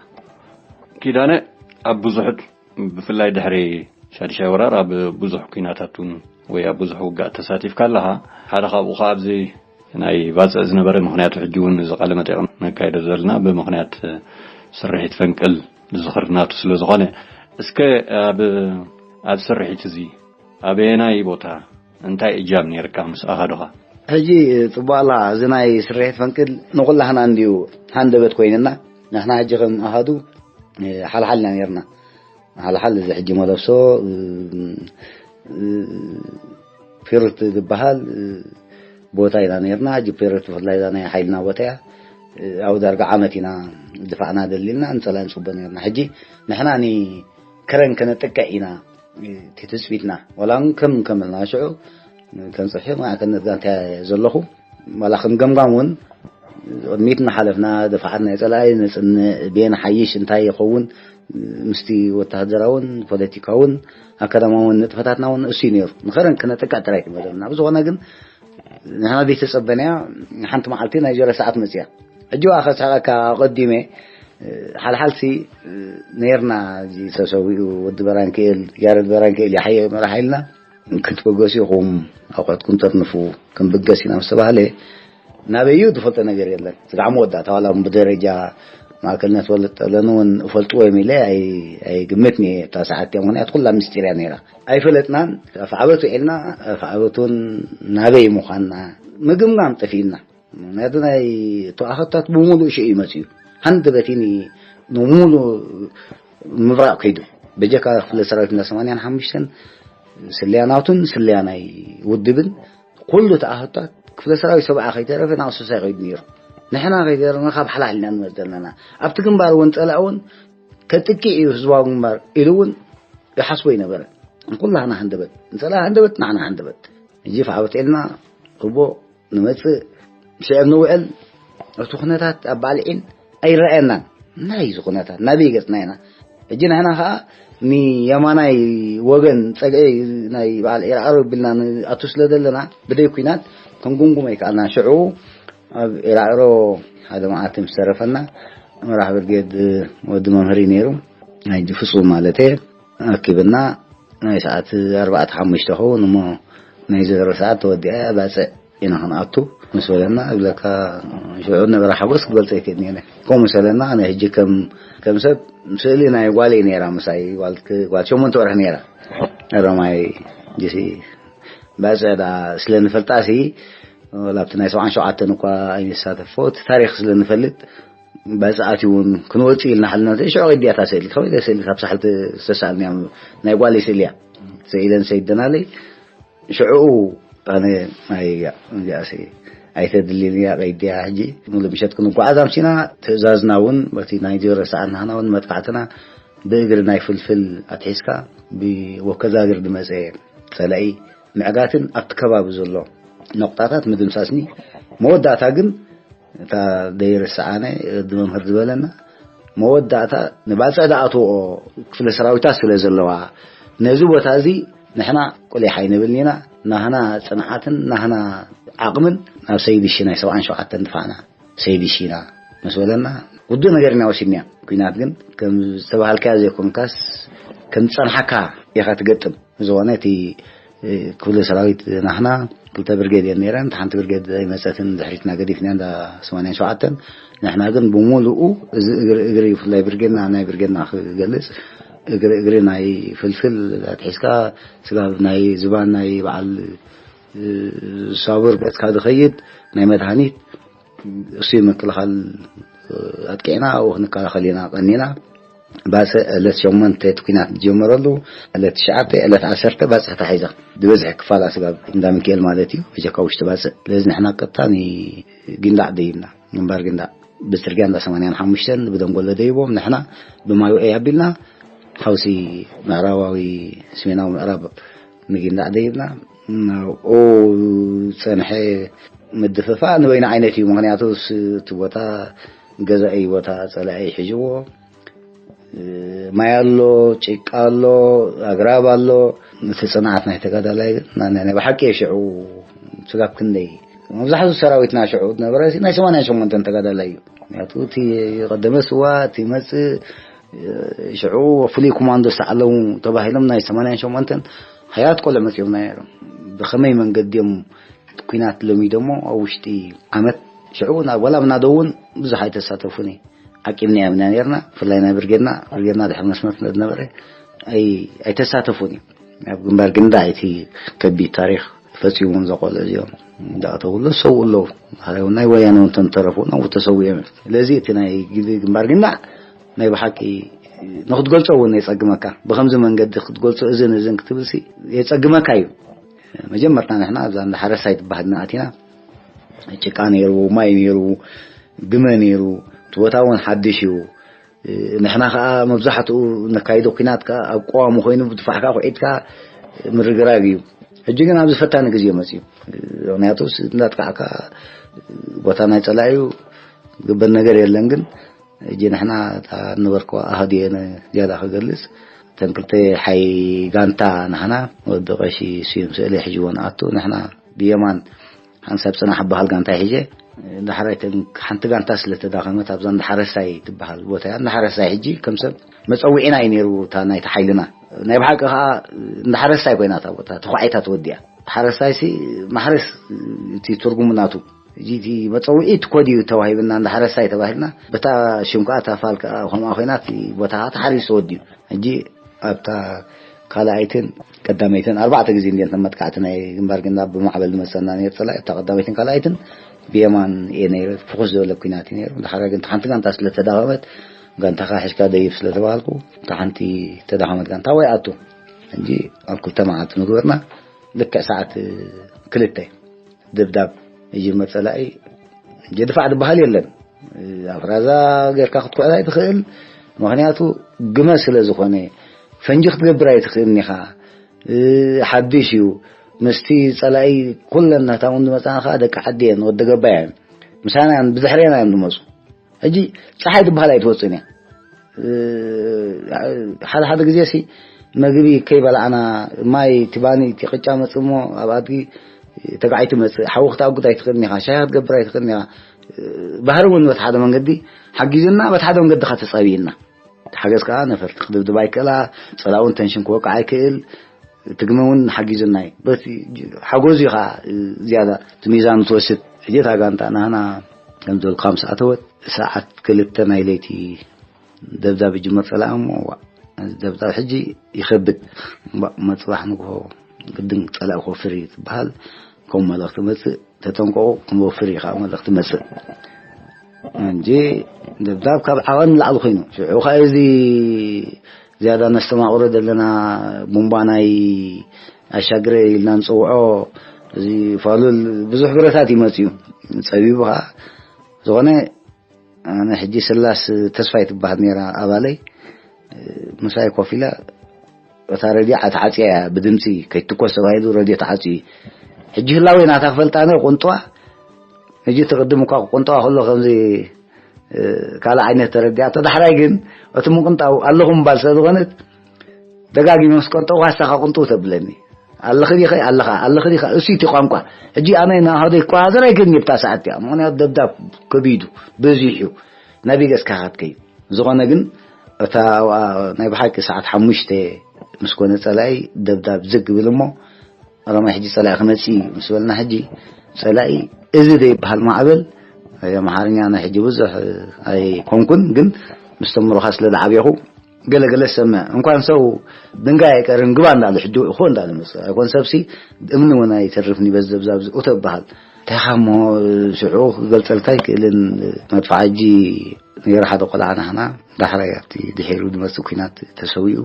ኪዳነ፣ ኣብ ብዙሕ፣ ብፍላይ ድሕሪ ሻድሻይ ወራር ኣብ ብዙሕ ኲናታት እውን ወይ ኣብ ብዙሕ ውግኣት ተሳቲፍካ ኣለኻ። ሓደ ካብኡ ከኣ ኣብዚ ናይ ባጽዕ ዝነበረ፣ ምኽንያቱ ሕጂ እውን እዚ ቃለ መጠይቕ ነካይዶ ዘለና ብምኽንያት ስርሒት ፈንቅል ዝኽሪ ናቱ ስለ ዝኾነ፣ እስከ ኣብ፣ ኣብ ስርሒት እዚ ኣበየናይ ቦታ እንታይ እጃም ነይርካ ምስ ኣሃዱኻ? ሕጂ ጽቡቕ ኣላ፣ እዚ ናይ ስርሒት ፈንቅል ንኹላህና እንድዩ ሃንደበት ኮይንና። ንሕና ሕጂ ከም ኣሃዱ ሓልሓል ኢና ነይርና። ሓልሓል እዚ ሕጂ መለሶ፣ እ፣ እ፣ ፊሩት ዝበሃል፣ እ፣ ቦታ ኢና ነይርና። ሕጂ ፊሩት ብፍላይ እዛ ናይ ሓይልና ቦታ እያ። እ፣ ኣብ ዳርጋ ዓመት ኢና ድፋዕና ደሊልና፣ ንጸላኢ ንጽበ ነይርና። ሕጂ ንሕና ንከረን ከነጥቅዕ ኢና፣ እ፣ እቲ ትጽቢትና። ዋላ እውን ከም፣ ከም ኢልና ሽዑ ከም ጽፍሒ ማዕከነት ጋንታ ዘለኹ፣ ዋላ ከም ገምጋም እውን ቅድሚት እናሓለፍና፣ ድፍዓት ናይ ጸላኢ ነጽንዕ፣ ቤን ሓይሽ እንታይ ይኸውን፣ ምስቲ ወተሃደራውን ፖለቲካውን ኣካዳማውን ንጥፈታትና እውን እሱ እዩ ነይሩ። ንኸረን ክነጥቅዕ ጥራይ እዩ መደብና። ብዝኾነ ግን ንሕና ዘይተጸበናያ ሓንቲ መዓልቲ ናይ ጀረ ሰዓት መጽያ። ሕጂ ዋ ከስሕቐካ ኣቐዲመ፣ ሓልሓልሲ ነይርና፣ እዚ ተሰዊኡ ወዲ በራንክኤል፣ ያረድ በራንክኤል፣ ያሕየ መራሒ ኢልና፣ ክትበገሱ ኢኹም፣ ኣቑሑትኩም ተርንፉ፣ ክንብገስ ኢና ምስ ተባህለ፣ ናበይ እዩ ዝፈልጦ ነገር የለን። ስጋዕ መወዳእታ ዋላ ብደረጃ ማእከልነት ወለድ ጠለኑ እውን እፈልጥዎ እዮም ኢለ ኣይ-፣ ኣይግምትን እየ እታ ሰዓት እያ። ምኽንያቱ ኩላ ምስጢር እያ ነይራ። ኣይፈለጥናን። ኣፍ ዓበት ውዒልና፣ ኣፍ ዓበት እውን ናበይ ምዃንና ምግምጋም ጠፊእና። ምኽንያቱ ናይ ተዋኸብታት ብምሉእ ሽዑ እዩ መጺኡ። ሃንደበት እዩ ኒ-፣ ንሙሉ ምብራቕ ከይዱ። በጀካ ክፍለ ሰራዊት እንዳ ሰማንያን ሓሙሽተን ስለያ ናቱን ስለያ ናይ ውድብን ኩሉ ተኣኸብታት ክፍለ ሰራዊት ሰብዓ ከይተረፈ ናብ ሱሳይ ከይዱ ነይሩ። ንሕና ከይተረፈና ካብ ሓላሕል ኢና ንመጽእ ዘለና። ኣብቲ ግንባር እውን ጸላኢ እውን ከጥቅዕ እዩ ህዝባዊ ግንባር ኢሉ እውን ይሓስቦ ይነበረ። ንኩላህና ሃንደበት፣ ንጸላኢ ሃንደበት፣ ንሕና ሃንደበት። ሕጂ ፋዕበት ኢልና እቦ ንመጽእ፣ ሽዕብ ንውዕል፣ እቲ ኩነታት ኣብ በዓል ዒል ኣይረኣየናን። ናይ እዚ ኩነታት ናበይ ገጽና ኢና? ሕጂ ንሕና ኸኣ ንየማናይ ወገን ጸግዒ ናይ በዓል ዒራዕሮ ቢልና ንኣቱ ስለ ዘለና፣ ብደይ ኲናት ክንጉምጉም ኣይከኣልናን። ሽዑ ኣብ ዒራዕሮ ሓደ መዓልቲ ምስ ተረፈና፣ መራሕ ብርጌድ ወዲ መምህር እዩ ነይሩ። ናይ ፍጹም ማለት እየ። ኣኪብና ናይ ሰዓት ኣርባዕተ ሓሙሽተ ኸውን እሞ ናይ ዘሮ ሰዓት ተወዲኣ ባጽዕ ኢና ክንኣቱ ምስ በለና፣ እብለካ ሽዑ ነበረ ሓጎስ ክገልጸ ይክእል ነይረ። ከምኡ ምስ በለና፣ ኣነ ሕጂ ከም፣ ከም ሰብ ስእሊ ናይ ጓለይ ነይራ ምሳይ፣ ጓል ክ-፣ ጓል ሸሞንተ ወርሒ ነይራ። እረማይ ጅሲ ባጽዕ ደኣ ስለ ንፈልጣሲ፣ ወላ ኣብቲ ናይ ሰብዓን ሸውዓተን እኳ ኣይንሳተፎ፣ እቲ ታሪኽ ስለ ንፈልጥ፣ ባጽዕ ኣትዩ እውን ክንወጽእ ኢልና ሓልና፣ ሽዑ ቂድያታ ስእሊ፣ ከመይ ኢለ ስእሊ ካብ ሳሕል ዝተሳእልኒ እያ፣ ናይ ጓለይ ስእሊ እያ። ስኢለን ሰይደናለይ፣ ሽዑ ኣነ ናይ፣ እዚኣሲ ኣይተድልይን እያ፣ ቀይድያ። ሕጂ ሙሉ ምሸት ክንጓዓዝ ኣምሲና፣ ትእዛዝና እውን በቲ ናይ ዜሮ ሰዓት ናህና እውን መጥቃዕትና ብእግሪ ናይ ፍልፍል ኣትሒዝካ ብወከዛግር ዝመጸ ጸላኢ ምዕጋትን ኣብቲ ከባቢ ዘሎ ነቑጣታት ምድምሳስኒ። መወዳእታ ግን እታ ደይርስዓነ፣ ወዲ መምህር ዝበለና፣ መወዳእታ ንባጽዕ ዝኣትዎ ክፍለ ሰራዊታት ስለ ዘለዋ፣ ነዚ ቦታ እዚ ንሕና ቁሊሕ ኣይንብልን ኢና። ናህና ጽንዓትን ናህና ዓቕምን ናብ ሰይዲ ሺ ናይ ሰብዓን ሸውዓተን ድፋዕና፣ ሰይዲ ሺና ምስ በለና፣ ውዱእ ነገር ኢና ወሲድና። ኲናት ግን ከም ዝተባሃልካዮ ዘይኮንካስ፣ ከም ዝጸንሓካ ኢኻ ትገጥም። ዝኾነ እቲ ክፍለ ሰራዊት ናህና ክልተ ብርጌድ እየን ነይረን። እታ ሓንቲ ብርጌድ ኣይመጸትን፣ ድሕሪትና ገዲፍና እንዳ ሰማንያን ሸውዓተን። ንሕና ግን ብምሉኡ እዚ እግሪ እግሪ፣ ብፍላይ ብርጌድና፣ ናይ ብርጌድና ክገልጽ፣ እግሪ እግሪ ናይ ፍልፍል ኣትሒዝካ፣ ስጋብ ናይ ዝባን ናይ በዓል፣ እ፣ ሳቡር ገጽካ ዝኸይድ ናይ መድሃኒት፣ እሱ ምክልኻል ኣጥቂዕና ኣብኡ ክንከላኸል ኢና ቀኒና። ባጽዕ ዕለት ሸሞንተ እቲ ኲናት ዝጀመረሉ፣ ዕለት ትሽዓተ፣ ዕለት ዓሰርተ ባጽዕ ተታሒዛ። ዝበዝሐ ክፋላ ስጋብ እንዳ ሚካኤል ማለት እዩ፣ በጀካ ውሽጢ ባጽዕ። ስለዚ ንሕና ቀጥታ ንጊንዳዕ ደይብና፣ ግንባር ጊንዳዕ ብጽርግያ እንዳ ሰማንያን ሓሙሽተን ብደንጎሎ ደይቦም፣ ንሕና ብማይ ውዑይ ኣቢልና ሓውሲ ምዕራባዊ፣ ሰሜናዊ ምዕራብ ንጊንዳዕ ደይብና። ናብኡ ጸንሐ ምድፍፋእ ንበይኑ ዓይነት እዩ። ምኽንያቱ ስ-፣ እቲ ቦታ ገዛኢ ቦታ ጸላኢ ሒዝዎ። እ፣ ማይ ኣሎ፣ ጭቃ ኣሎ፣ ኣግራብ ኣሎ። እቲ ጽንዓት ናይ ተጋዳላይ ግን ናይ፣ ናይ ብሓቂ እየ። ሽዑ ስጋብ ክንደይ መብዛሕትኡ ሰራዊትና ሽዑ ዝነበረ ናይ ሰማንያን ሸሞንተን ተጋዳላይ እዩ። ምኽንያቱ እቲ ቀደመ ስዋ፣ እቲ መጽእ፣ ሽዑ ፍሉይ ኮማንዶ ዝተዓለሙ ተባሂሎም ናይ ሰማንያን ሸሞንተን ሓያት ቆልዑ መጺኦም ነይሮም። ብኸመይ መንገዲ እዮም ኲናት ለሚዶሞ ኣብ ውሽጢ ዓመት? ሽዑ ናብ፣ ወላ ኣብ ናደው እውን ብዙሕ ኣይተሳተፉን እዩ። ዓቂብና ኢና ነርና። ብፍላይ ናይ ብርጌድና፣ ብርጌድና ድሕሪ መስመር ስለ ዝነበረ ኣይ-፣ ኣይተሳተፉን እዩ። ኣብ ግንባር ግንዳዕ እቲ ከቢድ ታሪኽ ፈጺሞም ዘቆልዑ እዚኦም እንዳእተውሉ ዝሰውኡ ኣለዉ። ሃዩ ናይ ወያነ እውን እንተን ተረፉ ናብኡ ተሰዊኦም እዮም። ስለዚ እቲ ናይ ግዜ ግንባር ግንዳዕ ናይ ብሓቂ ንክትገልጾ እውን የጸግመካ። ብኸምዚ መንገዲ ክትገልጾ እዝን እዝን ክትብልሲ የጸግመካ እዩ። መጀመርታ ንሕና ኣብዛ እንዳ ሓረሳይ ትበሃል ኢና ኣቲና። ጭቃ ነይሩ፣ ማይ ነይሩ፣ ግመ ነይሩ፣ እቲ ቦታ እውን ሓድሽ እዩ። ንሕና ከኣ መብዛሕትኡ ነካይዶ ኲናት ከኣ ኣብ ቀዋሚ ኮይኑ ብድፋዕ ከኣ ኩዒትካ ምርግራግ እዩ። ሕጂ ግን ኣብዚ ፈታኒ ግዜ መጽዩ። ምኽንያቱ ስ-፣ እንዳጥቃዕካ ቦታ ናይ ጸላኢ እዩ፣ ዝግበር ነገር የለን። ግን ሕጂ ንሕና እታ እንበርኮ ኣሃዱ እየ ዝያዳ ክገልጽ። እተን ክልተ ሓይ ጋንታ ንሕና ወዲ ቀሺ ስዩም ስእሊ ሒዝዎ ንኣቱ። ንሕና ብየማን ሓንሳብ ጽናሕ በሃል ጋንታ ሒዘ፣ ዳሕራይ እተን ሓንቲ ጋንታ ስለ ተዳኸመት ኣብዛ እንዳ ሓረሳይ ትበሃል ቦታ እያ። እንዳ ሓረሳይ ሕጂ ከም ሰብ መጸውዒና እዩ ነይሩ እታ ናይቲ ሓይልና። ናይ ብሓቂ ከኣ እንዳ ሓረሳይ ኮይና እታ ቦታ ተዃዒታ ተወዲኣ። ሓረሳይሲ ማሕረስ እቲ ትርጉሙ ናቱ። ሕጂ እቲ መጸውዒ እቲ ኮድ እዩ ተዋሂብና፣ እንዳ ሓረሳይ ተባሂልና። በታ ሽም ከኣ እታ ፋል ከኣ ከምኣ ኮይና እቲ ቦታ ከኣ ተሓሪሱ ተወዲኡ። ሕጂ ኣብታ ካልኣይትን ቀዳመይትን ኣርባዕተ ግዜ እንድየን መጥቃዕቲ ናይ ግንባር ግንዳዕ ብማዕበል ዝመጸና ነይሩ ጸላኢ። ኣብታ ቀዳመይትን ካልኣይትን ብየማን እየ ነይረ፣ ፍኹስ ዝበለ ኲናት እዩ ነይሩ። ድሓር ግን እታ ሓንቲ ጋንታ ስለ ተዳኸመት፣ ጋንታኻ ሒዝካ ደይብ ስለ ተባሃልኩ፣ እታ ሓንቲ ተዳኸመት ጋንታ ወይ ኣቱ። ሕጂ ኣብ ክልተ መዓልቲ ንግበርና፣ ልክዕ ሰዓት ክልተ ድብዳብ ይጅመር ጸላኢ። ሕጂ ድፋዕ ዝበሃል የለን። ኣፍራዛ ጌርካ ክትኩዕት ኣይትኽእል፣ ምኽንያቱ ግመ ስለ ዝኾነ። ፈንጂ ክትገብር ኣይትኽእልን ኢኻ። እ፣ ሓድሽ እዩ። ምስቲ ጸላኢ ኩለን ናታውን ዝመጻና ከኣ ደቂ ዓዲ እየን፣ ወዲ ገባይ እየን። ምሳና እየን፣ ብድሕሬና እዮም ዝመጹ። ሕጂ ጸሓይ ትበሃል ኣይትወጽእን እያ። እ፣ ሓደ ሓደ ግዜ ሲ መግቢ ከይበላዕና፣ ማይ፣ እቲ ባኒ፣ እቲ ቅጫ መጽእ እሞ ኣብ ኣድጊ ተጋዒቱ መጽእ። ሓዊ ክተኣጉድ ኣይትኽእልን ኢኻ፣ ሻሂ ክትገብር ኣይትኽእልን ኢኻ። ባህሪ እውን በቲ ሓደ መንገዲ ሓጊዙና፣ በቲ ሓደ መንገዲ ኸዓ ተጻብዩና። ሓገዝ ከኣ ነፈርቲ ክድብድባ ኣይክእላ፣ ጸላእ እውን ተንሽን ክወቅዓ ኣይክእል። ትግመ እውን ሓጊዙና እዩ። በቲ ሓጎዙ እዩ ከኣ ዝያዳ እቲ ሚዛኑ ትወስድ። ሕጂ እታ ጋንታ ናህና ከም ዝበልኩ ምስ ኣተወት ሰዓት ክልተ ናይ ለይቲ ደብዳብ ይጅምር ጸላኢ እሞ፣ ዋእ፣ እዚ ደብዳብ ሕጂ ይኸብድ። ዋእ፣ መጽባሕ ንግሆ ግድን ጸላኢ ክወፍር እዩ ትበሃል። ከም መልእኽቲ መጽእ፣ ተጠንቀቑ፣ ክንወፍር እዩ ከዓ መልእኽቲ መጽእ። እንጂ ደብዳብ ካብ ዓቐን ንላዕሊ ኮይኑ፣ ሽዑ ከዓ እዚ ዝያዳ ነስተማቕሮ ዘለና ቡምባ ናይ ኣሻግረ ኢልና ንጽውዖ፣ እዚ ፋሉል ብዙሕ ብረታት ይመጽእ እዩ። ጸቢቡ ከዓ ዝኾነ ኣነ ሕጂ ስላስ ተስፋይ ትበሃል ነይራ ኣባለይ፣ ምሳይ ኮፍ ኢላ እታ ረድያ ተዓጽያ እያ፣ ብድምጺ ከይትኮስ ተባሂሉ ረድዮ ተዓጽዩ እዩ። ሕጂ ህላወይ ናታ ክፈልጣ ኣነ ቁንጥዋ፣ ሕጂ እቲ ቅድም እኳ ክቁንጥዋ ከሎ ከምዚ፣ እ፣ ካልእ ዓይነት ተረዲኣቶ። ዳሕራይ ግን እቲ ምቁንጣው ኣለኹም ምባል ስለ ዝኾነት ደጋጊመ ምስ ቆንጠው፣ "ዋሳኻ ቁንጥው" ተብለኒ። "ኣለኺ ዲኺ? ኣለኻ፣ ኣለኺ ዲኻ?" እሱ እቲ ቋንቋ። ሕጂ ኣነ ንኣሃደይ ክቆጻጸር ኣይክእልን እየ ብታ ሰዓት እቲኣ። ምኽንያቱ ደብዳብ ከቢዱ፣ በዚሑ፣ ናበይ ገጽካ ክትከይድ? ዝኾነ ግን እታ ኣብኣ ናይ ብሓቂ ሰዓት ሓሙሽተ ምስ ኮነ ጸላኢ ደብዳብ ዝግ ይብል እሞ፣ ረማይ ሕጂ ጸላኢ ክመጽእ እዩ ምስ በልና፣ ሕጂ ጸላኢ እዚ ዘይበሃል ማዕበል፣ ኣምሓርኛ ናይ ሕጂ ብዙሕ ኣይኮንኩን፣ ግን ምስ ተምሩኻ ስለ ዝዓብየኹ ገለ ገለ ዝሰምዕ። እንኳን ሰው ድንጋይ ኣይቀርን ግባ እንዳሉ ሕጂ እኮ እንዳሉ መጽእ። ኣይኮን ሰብሲ እምኒ እውን ኣይተርፍን እዩ በዚ ደብዛብ ዝእቶ ይበሃል። እንታይ ኻ እሞ ሽዑ ክገልጸልካ ኣይክእልን። መጥፋሕጂ ነይሩ ሓደ ቆልዓ ናህና ዳሕራይ ኣብቲ ድሒሩ ዝመጽእ ኲናት ተሰዊኡ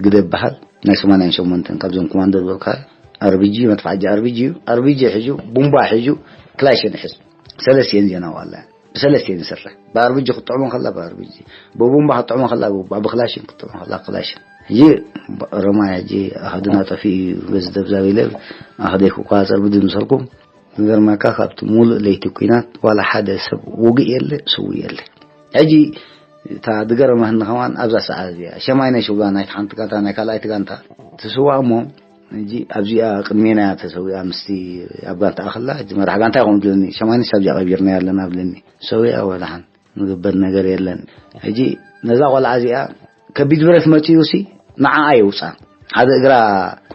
ግደ ይበሃል። ናይ ሰማንያን ሸሞንተን ካብዞም ኮማንዶ ዝበልካ ኣርቢጂ፣ መጥፋሕጂ ኣርቢጂ እዩ። ኣርቢጂ ሒዙ፣ ቡምባ ሒዙ፣ ክላሽን ሒዙ። ሰለስቲኤን ዜና ዋላ። ብሰለስቲኤን ይሰርሕ። ብኣርቢጂ ክትጥዕሞ ከላ ብኣርቢጂ፣ ብቡምባ ክትጥዕሞ ከላ ብቡምባ፣ ብክላሽን ክትጥዕሞ ከላ ክላሽን። ሕጂ ረማይ ሕጂ ኣሃዱና ጠፊኡ እዩ፣ በዚ ደብዛብ ኢለ ኣሃደይ ክቆጻጸር ብድል ምሰልኩም። ዝገርመካ ካብቲ ሙሉእ ለይቲ ኲናት ዋላ ሓደ ሰብ ውግእ የለ፣ ስዉእ የለ። ሕጂ እታ ዝገረመኒ ከማን ኣብዛ ሰዓት እዚኣ ሸማይነሽ ውጋ ናይቲ ሓንቲ ጋንታ ናይ ካልኣይቲ ጋንታ ትስዋእ እሞ፣ ሕጂ ኣብዚኣ ቅድሜና እያ ተሰዊኣ ምስቲ ኣብ ጋንታ ኣኸላ፣ ሕጂ መራሕ ጋንታ ይኾን ብለኒ፣ ሸማይነሽ ኣብዚኣ ቀቢርናያ ኣለና ብለኒ። ሰዊኣ ወላ ሓን ዝግበር ነገር የለን። ሕጂ ነዛ ቆልዓ እዚኣ ከቢድ ብረት መጺኡሲ ንዓኣ የውጻ። ሓደ እግራ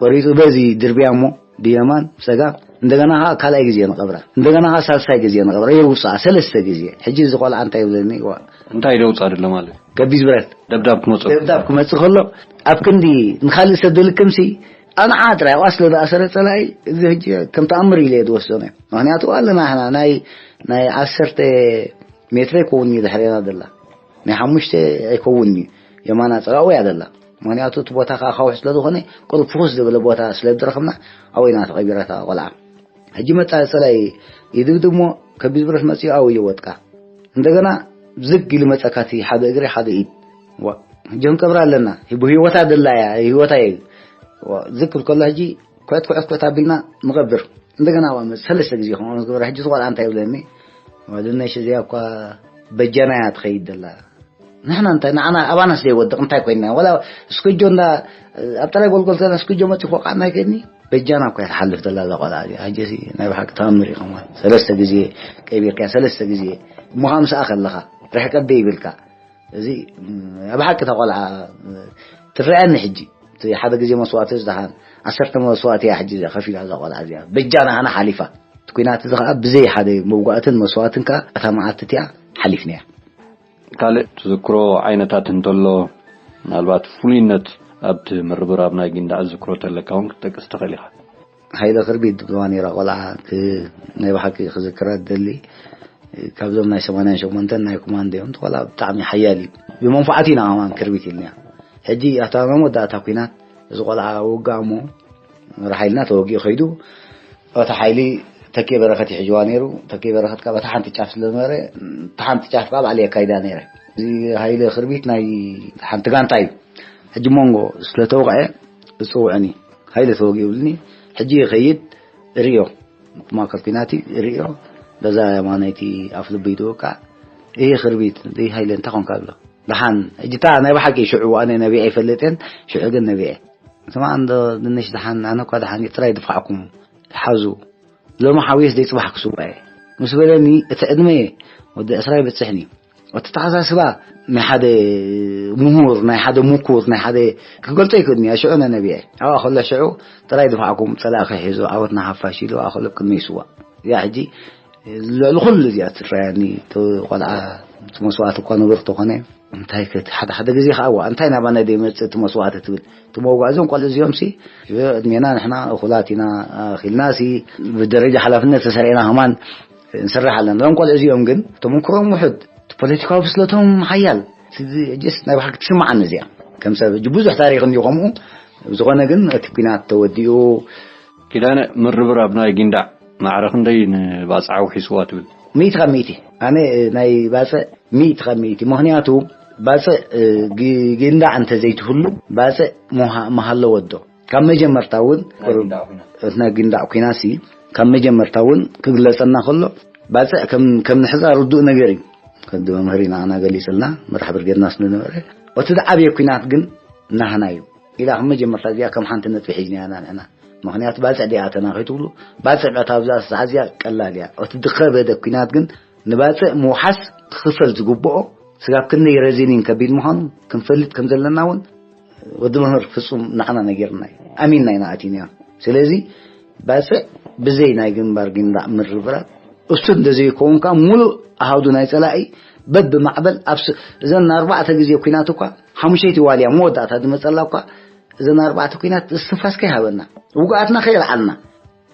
ቆሪጹ በዚ ድርብያ እሞ ብየማን ብጸጋም፣ እንደገና ኸዓ ካልኣይ ግዜ ንቐብራ፣ እንደገና ኸዓ ሳልሳይ ግዜ ንቐብራ፣ የውጻ ሰለስተ ግዜ። ሕጂ እዚ ቆልዓ እንታይ ይብለኒ? ዋ፣ እንታይ ደውጻ ደሎ ማለት? ከቢድ ብረት። ደብዳብ ክመጾ። ደብዳብ ክመጽእ ከሎ ኣብ ክንዲ ንኻልእ ሰብ ድልክምሲ፣ ኣንዓ ጥራይ ኣብኣ ስለ ዝኣሰረ ጸላኢ፣ እዚ ሕጂ ከም ተኣምር ኢለ እየ ዝወስዶ ነየ። ምኽንያቱ ኣለና ንሕና ናይ፣ ናይ ዓሰርተ ሜትሮ ኣይከውን እዩ ድሕሬና ዘላ። ናይ ሓሙሽተ ኣይከውን እዩ። የማና ጸላኡ እያ ዘላ። ምኽንያቱ እቲ ቦታ ከኣ ኣኻውሕ ስለ ዝኾነ፣ ቁሩብ ፍኹስ ዝበለ ቦታ ስለ ዝረኸብና፣ ኣብኡ ኢና ተቐቢራ እታ ቆልዓ። ሕጂ መጻ ጸላኢ ይድብድብ እሞ፣ ከቢድ ብረት መጺኡ ኣብኡ ይወጥቃ። እንደገና ዝግ ኢሉ መጸካ እቲ ሓደ እግሪ፣ ሓደ ኢድ። ዋ፣ ሕጂ ክንቀብራ ኣለና። ብህይወታ ዘላ እያ፣ ህይወታ እዩ። ዋ፣ ዝግ ክብል ከሎ ሕጂ ኩዕት ኩዕት ኩዕት ኣቢልና ንቐብር። እንደገና ዋ፣ መጽ-፣ ሰለስተ ግዜ ከምኡ ዝገበረ። ሕጂ እዚ ቆልዓ እንታይ ይብለኒ? ዋ፣ ድነሽ እዚኣ እኳ በጃና እያ ትኸይድ ዘላ። ንሕና እንታይ፣ ንዓና ኣባናስ ዘይወድቕ እንታይ ኮይንና? ዋላ እስኩጆ እንዳ፣ ኣብ ጥራይ ጎልጎል ዘለና እስኩጆ መጺኡ ክወቕዓና ኣይክእልኒ? በጃና እኳ እያ ትሓልፍ ዘላ እዛ ቆልዓ እዚኣ። ሕጂሲ ናይ ብሓቂ ተኣምር እዩ ከማን። ሰለስተ ግዜ ቀቢርካያ፣ ሰለስተ ግዜ እሞ፣ ከምስኣ ከለኻ ርሕቀት ደይብልካ። እዚ፣ ም፣ ኣብ ሓቂ እታ ቆልዓ፣ እ፣ ትረኣየኒ ሕጂ። እቲ ሓደ ግዜ መስዋእቲ ዝደሓን፣ ዓሰርተ መስዋእቲ እያ ሕጂ እዚኣ ከፊላ እዛ ቆልዓ እዚኣ። በጃና ሃና ሓሊፋ። እቲ ኲናት እዚ ኸዓ ብዘይ ሓደ መውጋእትን መስዋእትን ከኣ እታ መዓልቲ እቲኣ ሓሊፍናያ። ካልእ ትዝክሮ ዓይነታት እንተሎ፣ ምናልባት ፍሉይነት ኣብቲ ምርብራብ ናይ ጊንዳዕ ዝዝክሮ ተለካ እውን ክትጠቅስ ትኽእል ኢኻ። ሃይለ ክርቢት ዝብልዋ ነይራ ቆልዓ፣ ክ-፣ ናይ ብሓቂ ክዝክራ ዝደሊ፣ ካብዞም ናይ ሰማንያን ሸሞንተን ናይ ኮማንዶ እዮም። እቲ ቆልዓ ብጣዕሚ ሓያል እዩ። ብመንፋዓት ኢና ከማን ክርቢት ኢልናዮ። ሕጂ ኣታ መወዳእታ ኲናት እዚ ቆልዓ ውግኣ እሞ፣ መራሒ ሓይልና ተወጊኡ ከይዱ፣ እቲ ሓይሊ ተኬ በረኸት ይሕጅዋ ነይሩ። ተኬ በረኸት ካብ እታ ሓንቲ ጫፍ ስለ ዝነበረ፣ እታ ሓንቲ ጫፍ ካብ ባዕለይ ኣካይዳ ነይረ። እዚ ሃይለ ክርቢት ናይ ሓንቲ ጋንታ እዩ። ሕጂ መንጎ ስለ ተወቕዐ ዝጽውዕኒ፣ ሃይለ ተወጊኡ ይብልኒ። ሕጂ ይኸይድ እርእዮ፣ ማእከል ኲናት እርእዮ፣ በዛ የማነይቲ ኣፍ ልቡ ይድወቃ። ይሄ ክርቢት፣ እዚ ሃይለ እንታይ ኮንካ ብሎ። ደሓን፣ ሕጂ እታ ናይ ብሓቂ ሽዑ ኣነ ነቢዐ ይፈልጥ እየን፣ ሽዑ ግን ነቢዐ። ስማዕ እንዶ ድንሽ ደሓን፣ ኣነ እኳ ደሓን እየ፣ ጥራይ ድፋዕኩም ሓዙ። ሎሚ ሓውየስ ደይ ጽባሕ ክስዋእ እየ። ምስ በለኒ፣ እቲ ዕድመ ወዲ ዕስራ ይበጽሕን እዩ። እቲ ተሓሳስባ ናይ ሓደ ምሁር፣ ናይ ሓደ ምኩር፣ ናይ ሓደ ክገልጾ ይክእልኒ እየ። ሽዑ ነነብየ ኣብኣ ከሎ ሽዑ ጥራይ ድፋዕኩም ጸላእኺ ሒዙ ዓወትና ሓፋሽ ኢሉ ኣብኣ ከሎ ቅድሚ ይስዋእ። እዚኣ ሕጂ ልዕሊ ኩሉ እዚኣ ትረኣየኒ። እቲ ቆልዓ እቲ መስዋእቲ እኳ ንቡር ተኾነ፣ እንታይ ከ-፣ ሓደ ሓደ ግዜ ከኣ ዋ እንታይ ናባና ደይመጽእ እቲ መስዋእቲ ትብል። እቲ መውጋእ እዞም ቆልዑ እዚኦም ሲ ዕድሜና ንሕና እኹላት ኢና ኣኺልና ሲ ብደረጃ ሓላፍነት ተሰሪዕና ከማን ንሰርሕ ኣለና። እዞም ቆልዑ እዚኦም ግን ተመክሮም ውሑድ፣ እቲ ፖለቲካዊ ብስለቶም ሓያል። ሕጅስ ናይ ብሓቂ ትስምዓኒ እዚኣ። ከም ሰብ ሕጂ ብዙሕ ታሪኽ እንዲዩ ከምኡ። ዝኾነ ግን እቲ ኲናት ተወዲኡ። ኪዳነ፣ ምርብራብ ናይ ጊንዳዕ ማዕረ ክንደይ ንባጽዕ ኣውሒስዋ ትብል? ሚእቲ ካብ ሚእቲ። ኣነ ናይ ባጽዕ ሚእቲ ካብ ሚእቲ። ምኽንያቱ ባጽዕ፣ እ፣ ጊ-፣ ጊንዳዕ እንተዘይትህሉ ባጽዕ ምሃ-፣ ምሃለወ ዶ? ካብ መጀመርታ እውን ናይ ጊንዳዕ ኲናት። እቲ ናይ ጊንዳዕ ኲናት ሲ ካብ መጀመርታ እውን ክግለጸልና ከሎ ባጽዕ ከም፣ ከም ንሕዛ ርዱእ ነገር እዩ። ከዲ መምህር ኢና ኣና ገሊጽልና፣ መራሕ ብርጌድና ስለ ነበረ፣ እቲ ዝዓበየ ኲናት ግን ናህና እዩ ኢላ ከም መጀመርታ እዚኣ ከም ሓንቲ ነጥቢ ሒዝና ኢና ንሕና። ምኽንያቱ ባጽዕ ዲኣ ኣተና ከይትብሉ፣ ባጽዕ ምእታው ኣብዛ ሰዓት እዚኣ ቀላል እያ። እቲ ዝኸበደ ኲናት ግን ንባጽዕ ምውሓስ ክኽፈል ዝግብኦ ስጋብ ክንደይ ረዚኒን ከቢድ ምዃኑ ክንፈልጥ ከም ዘለና እውን ወዲ መምህር ፍጹም ንዓና ነጊርና እዩ። ኣሚንና ኢና ኣቲና። ስለዚ ባጽዕ ብዘይ ናይ ግንባር ጊንዳዕ ምርብራብ እሱ እንተዘይከውን ከኣ ሙሉእ ኣሃዱ ናይ ጸላኢ በብማዕበል ኣብ ስ-፣ እዘን ኣርባዕተ ግዜ ኲናት እኳ ሓሙሸይቲ ዋልያ መወዳእታ ዝመጸላ እኳ እዘን ኣርባዕተ ኲናት እስትንፋስ ከይሃበና ውግኣትና ከየልዓልና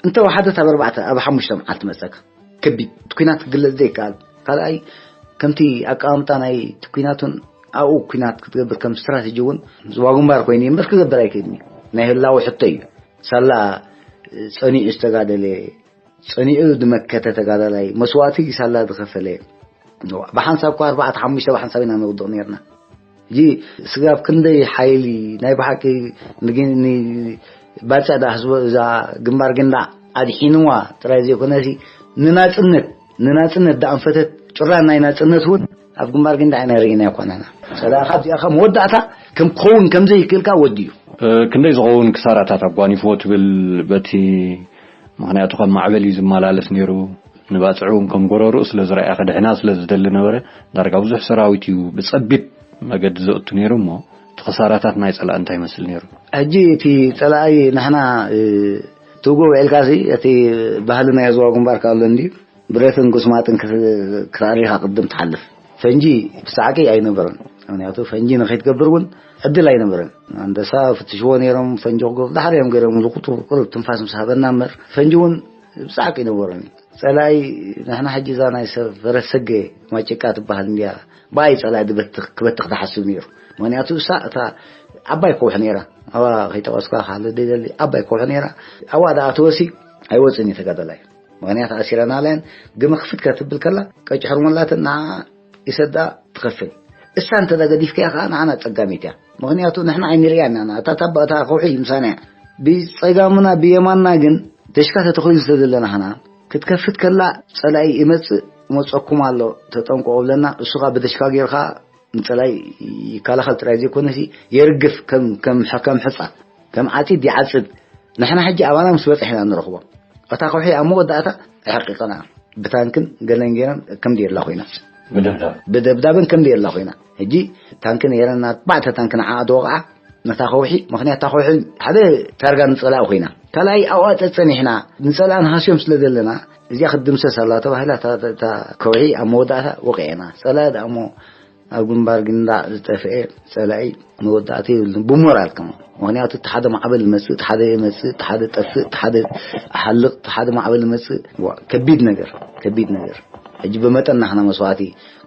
እንተ ወሓደት ኣብ ኣርባዕተ ኣብ ሓሙሽተ መዓልቲ መጸካ። ከቢድ እቲ ኲናት ክግለጽ ዘይከኣል። ካልኣይ ከምቲ ኣቀማምጣ ናይ እቲ ኲናቱን ኣብኡ ኲናት ክትገብር ከም ስትራቴጂ እውን ዝዋ ግንባር ኮይኑ እምበር ክገብር ኣይክእልን እዩ። ናይ ህላወ ሕቶ እዩ። ሳላ ጸኒዑ ዝተጋደለ፣ ጸኒዑ ዝመከተ ተጋዳላይ፣ መስዋእቲ ሳላ ዝኸፈለ፣ ብሓንሳብ እኳ ኣርባዕተ ሓሙሽተ ብሓንሳብ ኢና ንውድቕ ነርና። ሕጂ ስጋብ ክንደይ ሓይሊ ናይ ብሓቂ ንግ-፣ ን-፣ ባጽዕ ደኣ ህዝቦ እዛ ግንባር ግንዳዕ ኣድሒንዋ ጥራይ ዘይኮነሲ ንናጽነት፣ ንናጽነት ደኣ ኣንፈተት ጭራ ናይ ናጽነት እውን ኣብ ግንባር ግንዳዕ ኢና ርኢና ኣይኮነና። ሰላም ካብዚኣ ካብ መወዳእታ ከም ክኸውን ከም ዘይክእልካ ወዲዩ። እ፣ ክንደይ ዝኸውን ክሳራታት ኣጓኒፍዎ ትብል በቲ ምኽንያቱ ከም ማዕበል እዩ ዝመላለስ ነይሩ። ንባጽዕ እውን ከም ጎረርኡ ስለ ዝረኣየ ክድሕና ስለ ዝደሊ ነበረ። ዳርጋ ብዙሕ ሰራዊት እዩ ብጸቢብ መገዲ ዘእቱ ነይሩ እሞ እቲ ክሳራታት ናይ ጸላኢ እንታይ ይመስል ነይሩ? ሕጂ እቲ ጸላኢ ንሕና፣ እ፣ ትውግእ ውዒልካ ሲ እቲ ባህሊ ናይ ህዝባዊ ግንባር ከ ኣሎ እንድዩ? ብረትን ጉስማጥን ክት-፣ ክትኣሪኻ ቅድም ትሓልፍ። ፈንጂ ብጻዕቂ ኣይነበረን። ምኽንያቱ ፈንጂ ንኸይትገብር እውን ዕድል ኣይነበረን። ኣንበሳ ፍትሽዎ ነይሮም፣ ፈንጂ ክገብሩ ዳሕር እዮም ገይሮም፣ ዝቁጥሩ ቁሩብ ትንፋስ ምስ ሃበና እምበር ፈንጂ እውን ብጻዕቂ ኣይነበረን። ጸላኢ ንሕና ሕጂ እዛ ናይ ሰብ ፈረስ ሰገ ማጭቃ ትበሃል እንድያ፣ ብኣይ ጸላኢ ዝበትኽ፣ ክበትኽ ዝሓስብ ነይሩ። ምኽንያቱ እሳ እታ ዓባይ ከውሒ ነይራ፣ ኣብኣ ከይጠቐስካ ክሓልፍ ዘይደሊ ዓባይ ከውሒ ነይራ፣ ኣብኣ ደኣ ተወሲ ኣይወጽእን እዩ ተጋዳላይ። ምኽንያት ኣሲረናላን ግመ ክፍት ከትብል ከላ ቀጭ ሕርመላትን ንዓ ይሰዳ ትኸፍል። እሳ እንተ ገዲፍካያ ከኣ ንዓና ጸጋሚት እያ። ምኽንያቱ ንሕና ኣይንርእያን ኢና። እታ ታባ እታ ከውሒ ምሳና እያ። ብጸጋምና ብየማንና ግን ደሽካ ተተኺሉ ስለ ዘለና ኸና ክትከፍት ከላ ጸላኢ ይመጽእ፣ ይመጸኩም ኣሎ ተጠንቀቑ ብለና። እሱ ኸኣ ብደሽካ ጌርካ ንጸላኢ ይከላኸል ጥራይ ዘይኮነሲ የርግፍ፣ ከም፣ ከም፣ ከም ሕጻ፣ ከም ዓጺድ ይዓጽድ። ንሕና ሕጂ ኣባና ምስ በጽሕ ኢና ንረኽቦ። እታ ከውሒ ኣብ መወዳእታ ኣሕቂቕና ብታንክን ገለን ጌረን ከም ድየላ ኮይና። ብደብዳብ። ብደብዳብን ከም ድየላ ኮይና። ሕጂ ታንክን ጌረን ኣርባዕተ ታንክን ዓዓ ተወቕዓ ነታ ከውሒ። ምኽንያት እታ ከውሒ ሓደ ታርጋ ንጸላኢ ኮይና። ካልኣይ ኣብኣ ጸጸኒሕና ንጸላኢ ንሃስዮም ስለ ዘለና እዚኣ ክትድምሰስ ኣላ ተባሂላ እታ፣ እታ ከውሒ ኣብ መወዳእታ ወቂዕና። ጸላኢ ደኣ እሞ ኣብ ግንባር ግንዳዕ ዝጠፍኤ ጸላኢ መወዳእታ የብሉን። ብሞራል ከማ። ምኽንያቱ እቲ ሓደ ማዕበል ይመጽእ፣ እቲ ሓደ ይመጽእ፣ እቲ ሓደ ጠፍእ፣ እቲ ሓደ ሓልቕ፣ እቲ ሓደ ማዕበል ይመጽእ። ዋ፣ ከቢድ ነገር፣ ከቢድ ነገር። ሕጂ ብመጠን ናህና መስዋእቲ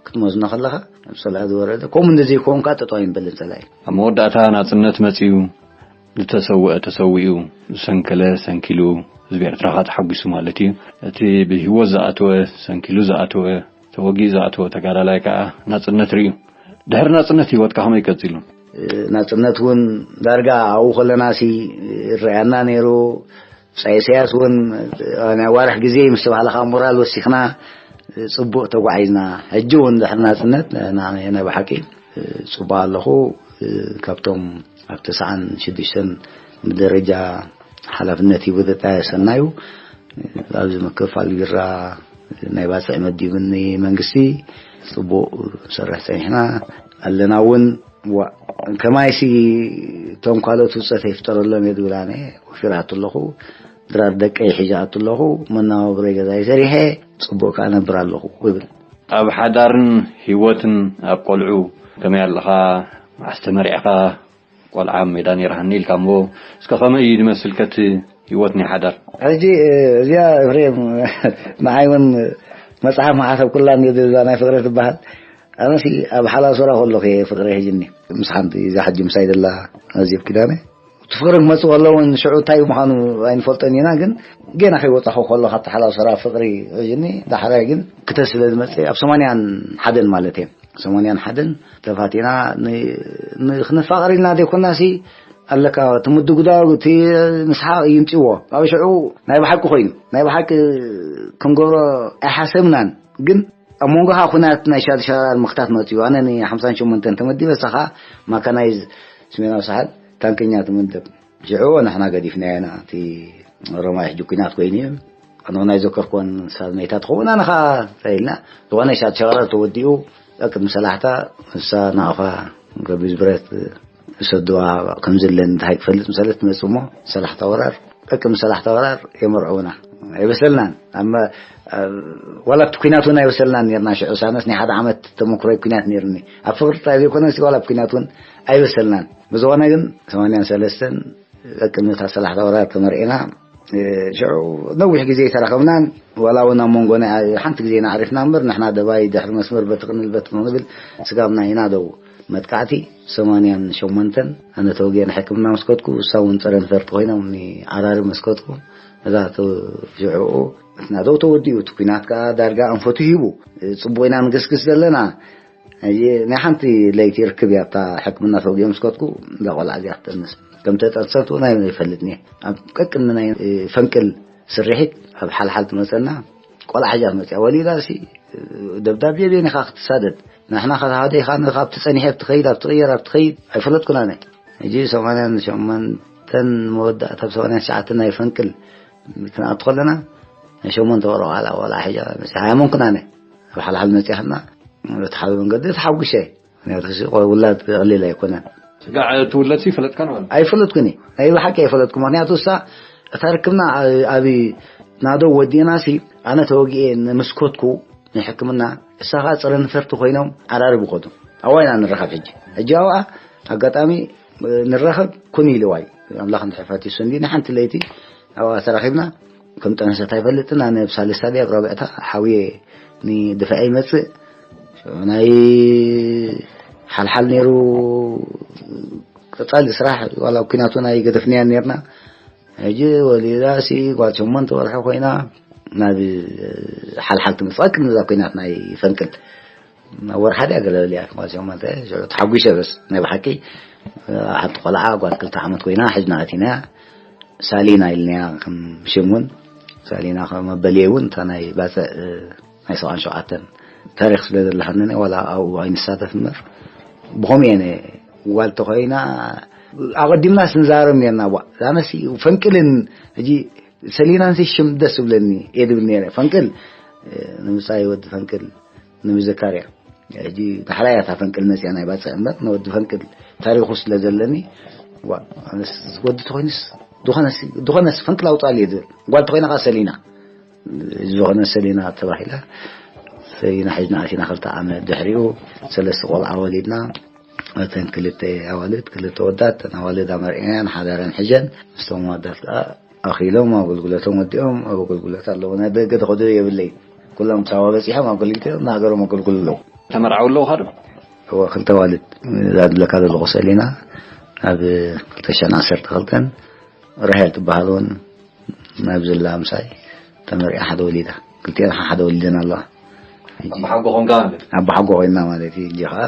ክትመዝኖ ከለኻ፣ ኣብ ጸላኢ ዝወረደ፣ ከምኡ እንተዘይከውን ከኣ ጠጠው ኣይንበልን ጸላኢ። ኣብ መወዳእታ ናጽነት መጺኡ፣ ዝተሰውአ ተሰዊኡ፣ ዝሰንከለ ሰንኪሉ፣ ህዝቢ ኤርትራ ከኣ ተሓጒሱ ማለት እዩ። እቲ ብህይወት ዝኣተወ ሰንኪሉ ዝኣተወ ተወጊኡ ዝኣተወ ተጋዳላይ ከኣ ናጽነት ርእዩ። ድሕሪ ናጽነት ህይወትካ ከመይ ቀጺሉ? ናጽነት እውን ዳርጋ ኣብኡ ከለናሲ ይረኣየና ነይሩ። ብጻይ ኢሳያስ እውን ናይ ኣዋርሕ ግዜ ምስ ተባህለ ከኣ ሞራል ወሲኽና ጽቡቕ ተጓዒዝና። ሕጂ እውን ድሕሪ ናጽነት ና-፣ ናይ ብሓቂ ጽቡቕ ኣለኹ። ካብቶም ኣብ ተስዓን ሽዱሽተን ብደረጃ ሓላፍነት ሂቡ ዘጣየሰና እዩ። ኣብዚ ምክፋል ቢራ ናይ ባፅዕ መዲብኒ መንግስቲ። ፅቡቅ ንሰርሕ ፀኒሕና ኣለና እውን። ዋ፣ ከማይሲ እቶም ካልኦት ውፀት ይፍጠረሎም እየ ዝብል ኣነ ወፊራቱ ኣለኹ። ድራር ደቀይ ሒዛቱ ኣለኹ። መነባብሮይ ገዛይ ሰሪሐ ፅቡቅ ከዓ ነብር ኣለኹ ይብል። ኣብ ሓዳርን ህይወትን ኣብ ቆልዑ ከመይ ኣለኻ? መዓስ ተመሪዕኻ? ቆልዓ ሜዳ ነይርሃኒ ኢልካ እሞ፣ እስከ ከመይ እዩ ዝመስል ከቲ ህይወት ናይ ሓዳር? ሕጂ እዚኣ፣ ኤፍሬም፣ ንዓይ እውን መጽሓፍ መሓሰብ ኩላ እንዲ ዝብላ ናይ ፍቅሪ ትበሃል። ኣነሲ ኣብ ሓላል ሶራ ከለኹ እየ ፍቅሪ ሒዝኒ። ምስ ሓንቲ እዛ ሕጂ ምሳይ ዘላ ኣዜብ ኪዳነ፣ እቲ ፍቅሪ ክመጽእ ከሎ እውን ሽዑ እንታይ ምዃኑ ኣይንፈልጦን ኢና፣ ግን ገና ከይወጻኹ ከሎ ካብቲ ሓላል ሶራ ፍቅሪ ሒዝኒ። ዳሕራይ ግን ክተስ ስለ ዝመጽእ ኣብ ሰማንያን ሓደን ማለት እየ፣ ሰማንያን ሓደን ተፋቲና። ን-፣ ን-፣ ክንፋቐር ኢልና ዘይኮናሲ ኣለካ፣ እቲ ምድጉዳግ፣ እቲ ምስሓቕ ይምፅዎ። ኣብ ሽዑ ናይ ብሓቂ ኮይኑ፣ ናይ ብሓቂ ክንገብሮ ኣይሓሰብናን። ግን ኣብ መንጎኻ ኩናት ናይ ሻድሻ ምኽታት መፅዩ። ኣነ ን ሓምሳን ሸሞንተን ተመዲበ፣ እሳ ኸዓ ማካናይዝ ስሜናዊ ሳሕል ታንከኛ ትምደብ። ሽዑ ንሕና ገዲፍናዮ ኢና። እቲ ሮማይ ሕጂ ኲናት ኮይኑ እዩ። ኣነ ናይ ዘከርኩወን ሳብ መይታ ትኸውን፣ ኣነ ኸዓ እንታይ ኢልና፣ ዝኾነ ሻት ሸረር ተወዲኡ፣ ቅድሚ ሰላሕታ ንሳ ናቕፋ ገቢዝ ብረት ዝሰድዋ ከም ዘለን እንታይ ክፈልጥ መሰለት ትመጽእ እሞ፣ ሰላሕታ ወራር፣ ቅድሚ ሰላሕታ ወራር የመርዕውና። ኣይበሰልናን። ኣብ መ-፣ ኣብ፣ ዋላ ኣብቲ ኲናት እውን ኣይበሰልናን ነርና። ሽዑ ሳነስ ናይ ሓደ ዓመት ተመክሮይ ኲናት ነርኒ። ኣብ ፍቕሪ ጥራይ ዘይኮነስ ዋላ ኣብ ኲናት እውን ኣይበሰልናን። ብዝኾነ ግን ሰማንያን ሰለስተን ቅድሚ እታ ሰላሕታ ወራር ተመርዒና፣ እ፣ ሽዑ ነዊሕ ግዜ ኣይተራኸብናን። ዋላ እውን ኣብ መንጎ ናይ ሓንቲ ግዜ ኢና ዓሪፍና እምበር፣ ንሕና ደባይ ድሕሪ መስመር በቲ ክንብል በቲ ክንብል ስጋብና ኢና ደው። መጥቃዕቲ ሰማንያን ሸሞንተን ኣነ ተወጊአ ንሕክምና መስከትኩ፣ እሳ እውን ጸረ ነፈርቲ ኮይኖም ንዓራሪ መስከትኩ። እዛ ተ-፣ ሽዑ ናደው ተወዲኡ፣ እቲ ኲናት ከኣ ዳርጋ ኣንፈቱ ሂቡ። ጽቡቕ ኢና ንግስግስ ዘለና። ሕጂ ናይ ሓንቲ ለይቲ ርክብ እያ፣ ኣብታ ሕክምና ተወጊኦም ስከትኩ፣ እዛ ቆልዓ እዚኣ ክትጠንስ። ከም ተጠንሰት እውን ኣይፈልጥን እየ። ኣብ ቀቅድሚ ናይ፣ እ፣ ፈንቅል ስርሒት ኣብ ሓልሓል ትመጸና፣ ቆልዓ ሒዛ መጽያ። ወሊዳ ሲ፣ እ፣ ደብዳቤ ቤን ኢኻ ክትሳደድ። ንሕና ካብ ሓደ ኢኻ፣ ካብቲ ጸኒሐ ኣብቲ ኸይድ፣ ኣብቲ ቕየር፣ ኣብቲ ኸይድ ኣይፈለጥኩን ኣነ። ሕጂ ሰማንያን ሸሞንተን መወዳእታ፣ ኣብ ሰማንያን ትሽዓተን ናይ ፈንቅል ክንኣቱ ከለና፣ ናይ ሸሞንተ ወርሒ ዋላ፣ ዋላ ሒዛ መጽያ። ኣይኣመንኩን ኣነ። ኣብ ሓልሓል መጽያ ከለና፣ በቲ ሓደ መንገዲ ተሓጒሰ። ምክንያቱ፣ ውላድ ቀሊል ኣይኮነን። ስጋዕ ትውለድ ሲ ይፈለጥካን ማለት? ኣይፈለጥኩን እየ። ናይ ብሓቂ ኣይፈለጥኩ። ምክንያቱ፣ እሳ፣ እታ ርክብና ኣብ፣ ኣብ ናደው ወዲእና ሲ፣ ኣነ ተወጊኤ ንምስኮትኩ ናይ ሕክምና፣ እሳ ኸዓ ጸረ ነፈርቲ ኮይኖም ዓራሪ ብኸዱ። ኣብኣ ኢና ንራኸብ ሕጂ። ሕጂ ኣብኣ ኣጋጣሚ ንራኸብ ኩን ኢልዋይ። ኣምላኽ እንድሕር ፈቲሱ እንዲ ንሓንቲ ለይቲ ኣብኣ ተራኺብና። ከም ጠነሰት ኣይፈልጥን። ኣነ ኣብ ሳልስታ ድያ ኣብ ራብዕታ ሓውየ ንድፋዕ ይመጽእ። ናይ ሓልሓል ነይሩ ቀጻሊ ስራሕ፣ ዋላ ኣብ ኲናት እውን ኣይገደፍናያን ነርና። ሕጂ ወሊዳ ሲ ጓል ሸሞንተ ወርሒ ኮይና ናብ ሓልሓል ትመጽእ። ቅድሚ እዛ ኲናት ናይ ፈንቅል ናብ ወርሓ ድያ ገለ በሊያ፣ ጓል ሸሞንተ። ሽዑ ተሓጒሰ በስ ናይ ብሓቂ ሓንቲ ቆልዓ ጓል ክልተ ዓመት ኮይና ሕጅና ኣቲናያ። ሳሊና ኢልናያ ከም ሽም እውን። ሳሊና ከም መበልየ እውን እታ ናይ ባጽዕ፣ እ፣ ናይ ሰብዓን ሸውዓተን ታሪኽ ስለ ዘለሃነነ ዋላ ኣብኡ ኣይንሳተፍ እምበር ብኸምኡ እየ ነ-፣ ጓል ተኾይና ኣቐዲምና ስንዛረብ ነርና። ዋ፣ ዛነሲ ፈንቅልን ሕጂ ሰሊናንሲ ሽም ደስ ዝብለኒ እየ ድብል ነይረ። ፈንቅል፣ እ፣ ንምጻይ ወዲ ፈንቅል ንምዝካር እያ። ሕጂ ዳሕራይ እያ እታ ፈንቅል መጽያ ናይ ባጽዕ እምበር፣ ንወዲ ፈንቅል ታሪኹ ስለ ዘለኒ፣ ዋ፣ ኣነስ ወዲ ተኾይንስ፣ ዝኾነስ፣ ዝኾነስ ፈንቅል ኣውጣል እየ ዝብል። ጓል ተኾይና ከኣ ሰሊና፣ ዝኾነ ሰሊና ተባሂላ፣ ሰሊና ሒዝና ኣቲና ክልተ ዓመት ድሕሪኡ ሰለስተ ቆልዓ ወሊድና። እተን ክልተ ኣዋልድ፣ ክልተ ወዳት፣ እተን ኣዋልድ ኣመርዕየን ሓዳረን ሒዘን፣ ምስቶም ወዳት ከኣ ኣኺሎም ኣገልግሎቶም ወዲኦም ኣብ ኣገልግሎት ኣለዉ። ናይ ደገ ተኸዶ የብለይ። ኩሎም ሳዋ በጺሖም ኣብ ኣገልግሎት ንሃገሮም ኣገልግሉ ኣለዉ። ተመርዓው ኣለዉ ኻዶ? እወ፣ ክልተ ኣዋልድ። እዛ ዝብለካ ዘለኹ ሰሊና ኣብ ክልተ ሽሕን ዓሰርተ ክልተን ራሄል ትበሃል እውን ናብ ዝላ ምሳይ ተመሪዓ ሓደ ወሊዳ። ክልቲኤን ሓደ ወሊደን ኣለዋ። ሕጂ ኣቦሓጎ ኮንካ ማለት? ኣቦሓጎ ኮይና ማለት እዩ። ሕጂ ኸዓ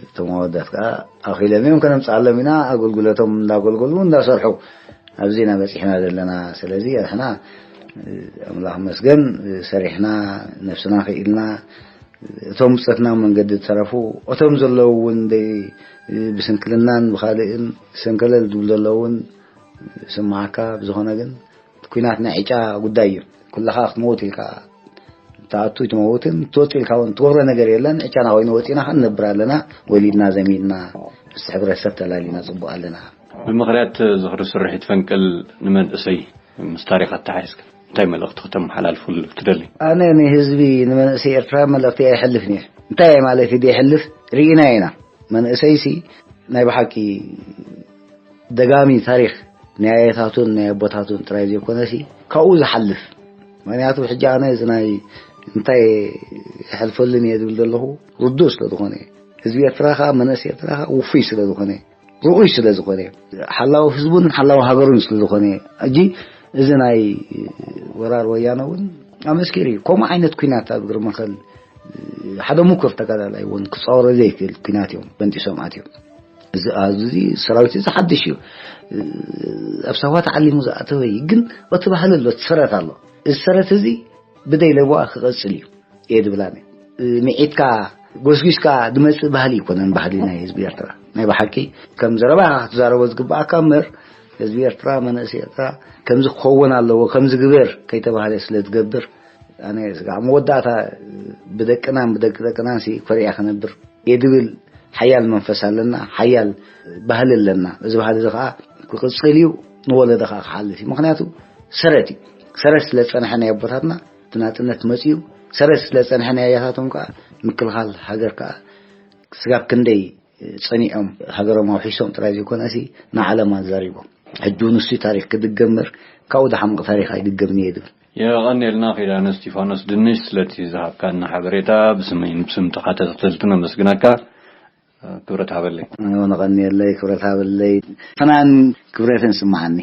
እቶም ኣወዳት ከኣ ኣኺሎም እዮም፣ ከነምጽኣሎም ኢና። ኣገልግሎቶም እንዳገልገሉ እንዳሰርሑ ኣብዚ ኢና በጺሕና ዘለና። ስለዚ ንሕና ኣምላኽ መስገን ሰሪሕና ነብስና ክኢልና እቶም ብጸትና መንገዲ ዝተረፉ፣ እቶም ዘለዉ እውን ደይ-፣ ብስንክልናን ብኻልእን ሰንከለል ዝብሉ ዘለዉ እውን ስምዓካ። ብዝኾነ ግን እቲ ኲናት ናይ ዕጫ ጉዳይ እዩ። ኩልኻ ክትመውት ኢልካ ትኣቱ ትመውትን ትወፅእ ኢልካ እውን ትገብሮ ነገር የለን። ዕጫና ኮይኑ ወፂና ከ ንነብር ኣለና። ወሊድና ዘሚድና ምስ ሕብረተሰብ ተላሊና ፅቡቅ ኣለና። ብምኽንያት ዝኽሪ ስርሒት ፈንቅል ንመንእሰይ ምስ ታሪኽ ኣተሓሒዝካ እንታይ መልእኽቲ ክተመሓላልፉሉ ትደሊ? ኣነ ንህዝቢ፣ ንመንእሰይ ኤርትራ መልእኽቲ ኣይሕልፍን እየ። እንታይ ማለት እዩ ዘይሕልፍ? ርኢና ኢና። መንእሰይሲ ናይ ብሓቂ ደጋሚ ታሪኽ ናይ ኣያታቱን ናይ ኣቦታቱን ጥራይ ዘይኮነሲ ካብኡ ዝሓልፍ። ምክንያቱ ሕጂ ኣነ እዚ ናይ እንታይ ይሕልፈሉን እየ ዝብል ዘለኹ ርዱእ ስለ ዝኾነ፣ ህዝቢ ኤርትራ ከዓ፣ መንእሰይ ኤርትራ ከዓ ውፉይ ስለ ዝኾነ፣ ርኡይ ስለ ዝኾነ፣ ሓላዊ ህዝቡን ሓላዊ ሃገሩን ስለ ዝኾነ፣ ሕጂ እዚ ናይ ወራር ወያነ እውን ኣመስኪሩ እዩ። ከምኡ ዓይነት ኲናት ኣብ ግርመኸል ሓደ ምኩር ተጋዳላይ እውን ክፃወሮ ዘይክእል ኲናት እዮም በንጢሶም ኣትዮም። እዚ ኣብዚ ሰራዊት እዚ ሓድሽ እዩ። ኣብ ሳዋ ተዓሊሙ ዝኣተወ እዩ። ግን እቲ ባህሊ ኣሎ፣ እቲ ሰረት ኣሎ። እዚ ሰረት እዚ ብደይ ለቦኣ ክቐጽል እዩ እየ ዝብል ኣነ። ምዒትካ ጎስጒስካ ዝመጽእ ባህሊ ኣይኮነን፣ ባህሊ ናይ ህዝቢ ኤርትራ። ናይ ብሓቂ ከም ዘረባኻ ክትዛረቦ ዝግብኣካ እምበር፣ ህዝቢ ኤርትራ፣ መንእሰይ ኤርትራ ከምዚ ክኸውን ኣለዎ፣ ከምዚ ግበር ከይተባህለ ስለ ዝገብር፣ ኣነ ስጋዕ መወዳእታ ብደቅናን ብደቂ ደቅናን ሲ ኮሪያ ክነብር እየ ዝብል ሓያል መንፈስ ኣለና፣ ሓያል ባህሊ ኣለና። እዚ ባህሊ እዚ ኸዓ ክቕጽል እዩ፣ ንወለዶ ኸዓ ክሓልፍ እዩ። ምኽንያቱ ሰረት እዩ። ሰረት ስለ ዝጸንሐ ናይ ኣቦታትና እቲ ናጽነት መጺኡ፣ ሰረት ስለ ዝጸንሐ ናይ ኣያታቶም ከኣ ምክልኻል ሃገር ከኣ ስጋብ ክንደይ ጸኒዖም ሃገሮም ኣውሒሶም ጥራይ ዘይኮነሲ ንዓለም ኣዛሪቦም። ሕጂ እውን እሱ ታሪኽ ክድገም እምበር ካብኡ ዝሓምቕ ታሪኽ ኣይድገምን እየ ዝብል። የቐንየልና ኪዳነ እስጢፋኖስ ድንሽ ስለቲ ዝሃብካና ሓበሬታ ብስመይን ብስም ተኸታተልትን ኣመስግነካ። ክብረት ሃበለይ። ኣነ እውን እቐንየለይ፣ ክብረት ሃበለይ። ፍናን ክብረትን ስምዓኒ።